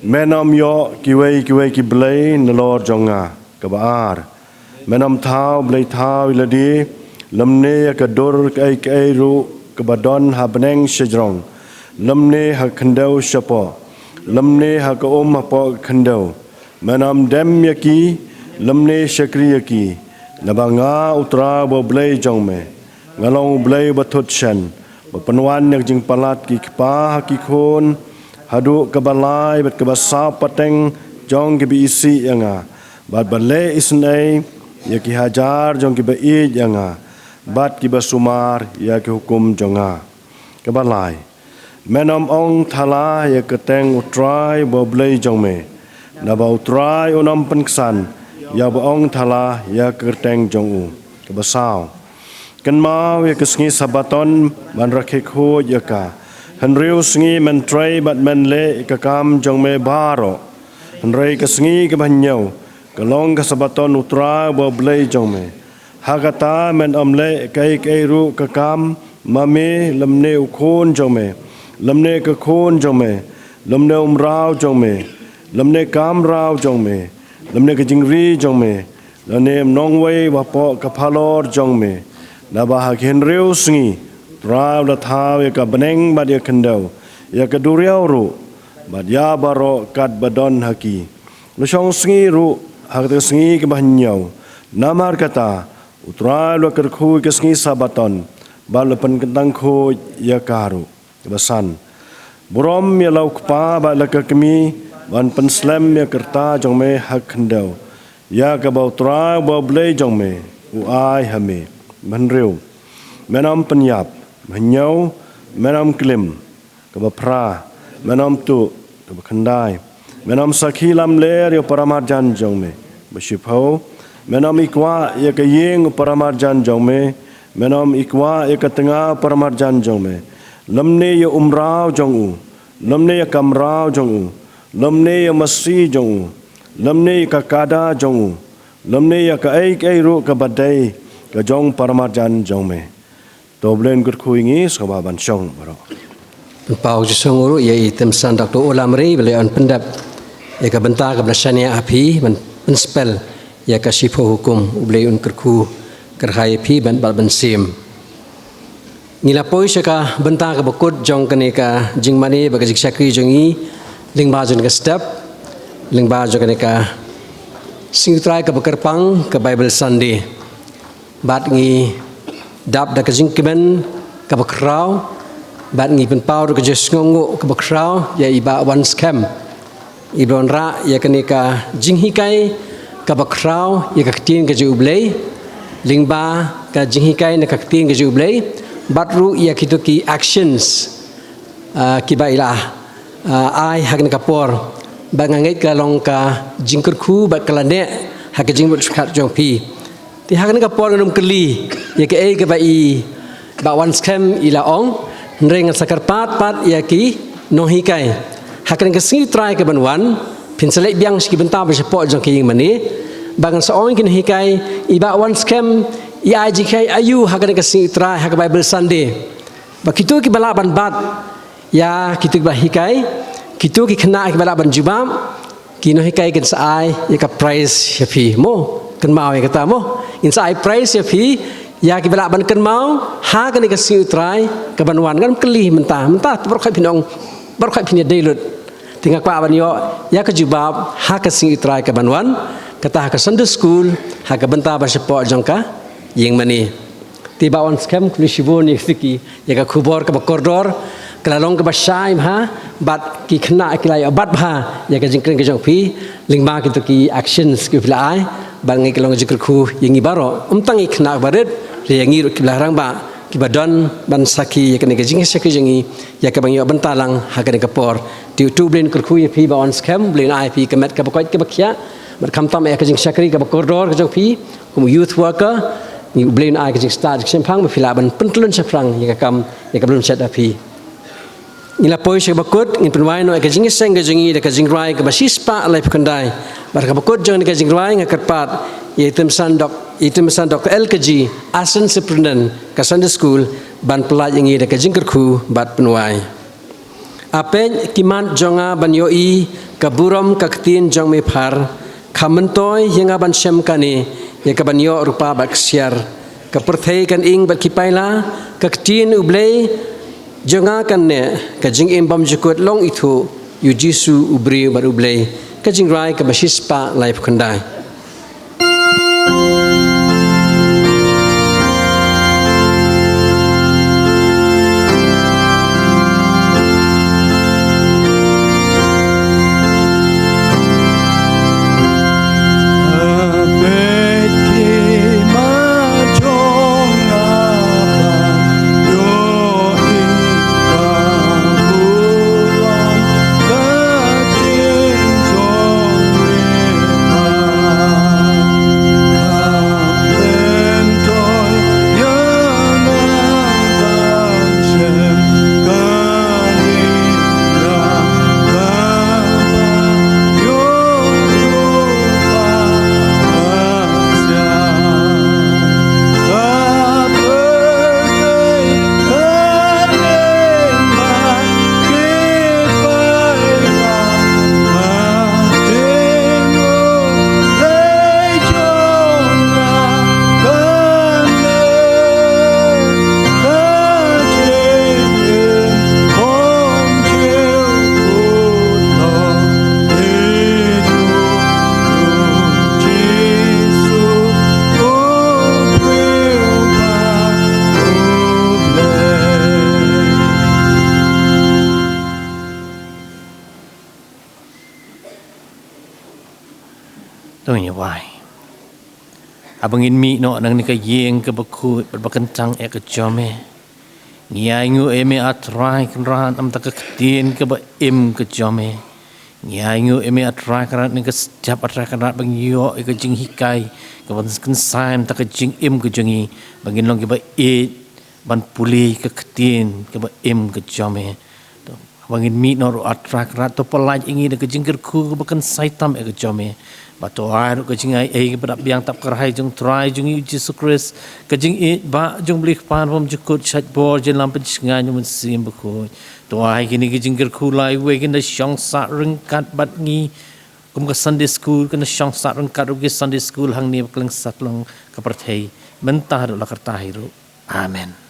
men ym ïoh kiwei kiwei ki blei nalor jong nga. Kaba ar, men ym thaw blei thaw ïa lade, lymne ïa ka dur kaei kaei ruh kaba don ha bneng shajrong, lymne ha ka khyndew shapoh, lymne ha ka um hapoh ka khyndew. Men ym dem ïa ki, lymne shakri ïa ki. Naba nga U Trai U Blei jong me, nga long U Blei uba thut shen, uba pynwan ïa ka jingpalat ki kpa ha ki khun, haduh kaba lai bad kaba saw pateng jong kiba isih ïa nga, bad ba leh isynei ïa ki hajar jong kiba ïeit ïa nga, bad kiba sumar ïa ki hukum jong nga. Kaba lai, men ym ong thala ïa ka kyrteng U Trai U Blei jong me, naba U Trai un ym pynksan ïa uba ong thala ïa ka kyrteng jong u. Kaba saw, kynmaw ïa ka sngi Sabaton ban rakhe khuid ïa ka. Hynriew sngi men trei bad men leh ïa ka kam jong me baroh. Hynrei ka sngi kaba hynñiew ka long ka Sabaton U Trai U Blei jong me. Ha kata men ym leh kaei kaei ruh ka kam, ma me, lymne u khun jong me, lymne ka khun jong me, lymne u mraw jong me, lymne ka mraw jong me, lymne ka jingri jong me, lane u nongwei uba hapoh ka phalor jong me. Naba ha ki hynriew sngi U Trai u la thaw ïa ka bneng bad ïa ka khyndew, ïa ka duriaw ruh, bad ïa baroh kat ba don ha ki. La shong sngi ruh ha kata ka sngi kaba hynñiew. Namar kata U Trai u la kyrkhu ïa ka sngi Sabaton, bad u la pynkyntang khuid ïa ka ruh. Kaba san, burom ïa la u kpa bad la ka kmie, ban pynslem ïa ka rta jong me ha ka khyndew, ïa kaba U Trai U Blei jong me u ai ha me. Kaba hynriew, men ym pynïap. Kaba hynñiew, men ym klim. Kaba phra, men ym tuh. Kaba khyndai, men ym sakhi lamler ïa u paramarjan jong me. Kaba shiphew, men ym ikwah ïa ka ïing u paramarjan jong me, men ym ikwah ïa ka tnga u paramarjan jong me, lymne ïa umraw jong u, lymne ïa kamraw jong u, lymne ïa masi jong u, lymne ïa ka kada jong u, lymne ïa kaei kaei ruh kaba dei ka jong paramarjan jong me. To U Blei un kyrkhu ïa ngi sngewbha ban shong baroh. Pynpaw ju shong ruh ïa i Tymsan Doctor Olamri ba la ïa pyndep ïa ka bynta kaba la shaniah ha phi ban pynspel ïa ka shiphew hukum. U Blei un kyrkhu kyrhai ïa phi ban bad ban sim. Ngi la poi sha ka bynta kaba kut jong kane ka jingmane bad ka jingshakri jong ngi lyngba jong ka step, lyngba jong kane ka sngi U Trai kaba kyrpang ka Bible Sunday. Bad ngi dap da ka jingkmen kaba khraw, bad ngi pynpaw da ka jingsngewnguh kaba khraw ïa i Bah Wanskhem, i ba la wanrah ïa kane ka jinghikai kaba khraw ïa ka ktien ka jong U Blei, lyngba ka jinghikai na ka ktien ka jong U Blei, bad ruh ïa kito ki actions, ah, kiba i la, ah, ai ha kane ka por. Bad nga ngeit ka long ka jingkyrkhu bad ka la neh ha ka jingmut jingpyrkhat jong phi. Te ha kane ka por ngan ym kylli ïa kaei kaba i Bah Wanskhem i la ong, hynrei ngan sa kyrpad pat ïa ki nonghikai. Ha kane ka sngi U Trai kaban wan, phin sa leit biang sha ki bynta ba shapoh jong ka ïingmane, ba ngan sa ong ïa ki nonghikai, i Bah Wanskhem i ai jinghikai aïu ha kane ka sngi U Trai ha ka Bible Sunday. Ba kito kiba lah ban bat ïa kito kiba hikai, kito ki khynnah kiba lah ban jubab, ki nonghikai kin sa ai ïa ka prize ïa phi mo. Kynmaw ïa kata mo. Kin sa ai prize ïa phi ïa kiba lah ban kynmaw ha kane ka sngi U Trai kaban wan. Ngan ym kylli mynta, mynta baroh khoit phin ong, baroh khoit phin ïadei lut. Te nga kwah ban ïoh ïa ka jubab ha ka sngi U Trai kaban wan, kata ha ka Sunday school, ha ka bynta ba shapoh jong ka ïingmane. Te Bah Wanskhem, khublei shibun ïa ka khubor kaba kordor, ka la long kaba shai bha, bad ki khynnah ki la ïoh bat bha ïa ka jingkren ka jong phi, lyngba kito ki actions kiba phi la ai, bad ngi ka long ka jingkyrkhu ïa ngi baroh, ym tang ïa ki khynnah barit, hynrei ïa ngi ruh kiba la rangbah, kiba don ban sakhi ïa kane ka jingshakri jong ngi, ïa kaba ngi ïoh bynta lang ha kane ka por. Te U Blei un kyrkhu ïa phi Bah Wanskhem, U Blei un ai phi ka met kaba koit kaba khiah, bad khamtam ïa ka jingshakri kaba kordor ka jong phi kum u youth worker, ngi, U Blei un ai ka jingstad jingshemphang ba phi lah ban pyntlun shaphrang ïa ka kam, ïa ka bloodshed ha phi. Ngi la poi sha kaba kut, ngin pynwai noh ïa ka jingïaseng ka jong ngi da ka jingrwai kaba shispah laiphew khyndai. Bad ha kaba kut jong ka jingrwai nga kyrpad ïa i Tymsan Dok, i Tymsan Doctor L K G, Assistant Superintendent ka Sunday School, ban pyllait ïa ngi da ka jingkyrkhu bad pynwai. A peit, ki mat jong nga ban ïohi ka burom ka ktien jong me phar, kham myntoi ïa nga ban shem kane, ïa kaban ïoh rupa bad ksiar. Ka pyrthei kan ing bad ki paila, ka ktien U Blei jong nga kan neh, ka jingim bymjukut long ithuh, ïa U Jisu U Briew bad U Blei. Ka jingrwai kaba shispah laiphew khyndai. To ngin ïa wai. Haba ngin mih noh na kane ka ïing kaba khuid bad ba kyntang eh ka jong me, ngi ainguh ïa me, A Trai Kynrad, namar ka ktien kaba im ka jong me. Ngi ainguh ïa me, A Trai Kynrad, na ka step, A Trai Kynrad, ba ngin ïoh ïa ka jinghikai kaba kynsai namar ka jingim ka jong ngi, ba ngin long kiba ïeit, ban pule ka ktien kaba im ka jong me. To, haba ngin mih noh ruh, A Trai Kynrad, to pyllait ïa ngi da ka jingkyrkhu kaba kynsai tam ïa ka jong me. Bad to ai ruh ka jingai ei kaba dap biang, tap kyrhai jong Trai jong ngi Jisu Khrist, ka jingïeit ba jong U Blei Kpa bymjukut, shaid bor jong U Mynsiem Bakhuid. To ai kine ki jingkyrkhu lai wei kin da shong sah ryngkat bad ngi kum ka Sunday school, kin da shong sah ryngkat ruh ki Sunday school hangne ha kylleng satlong ka pyrthei, mynta haduh la karta hi ruh. Amen.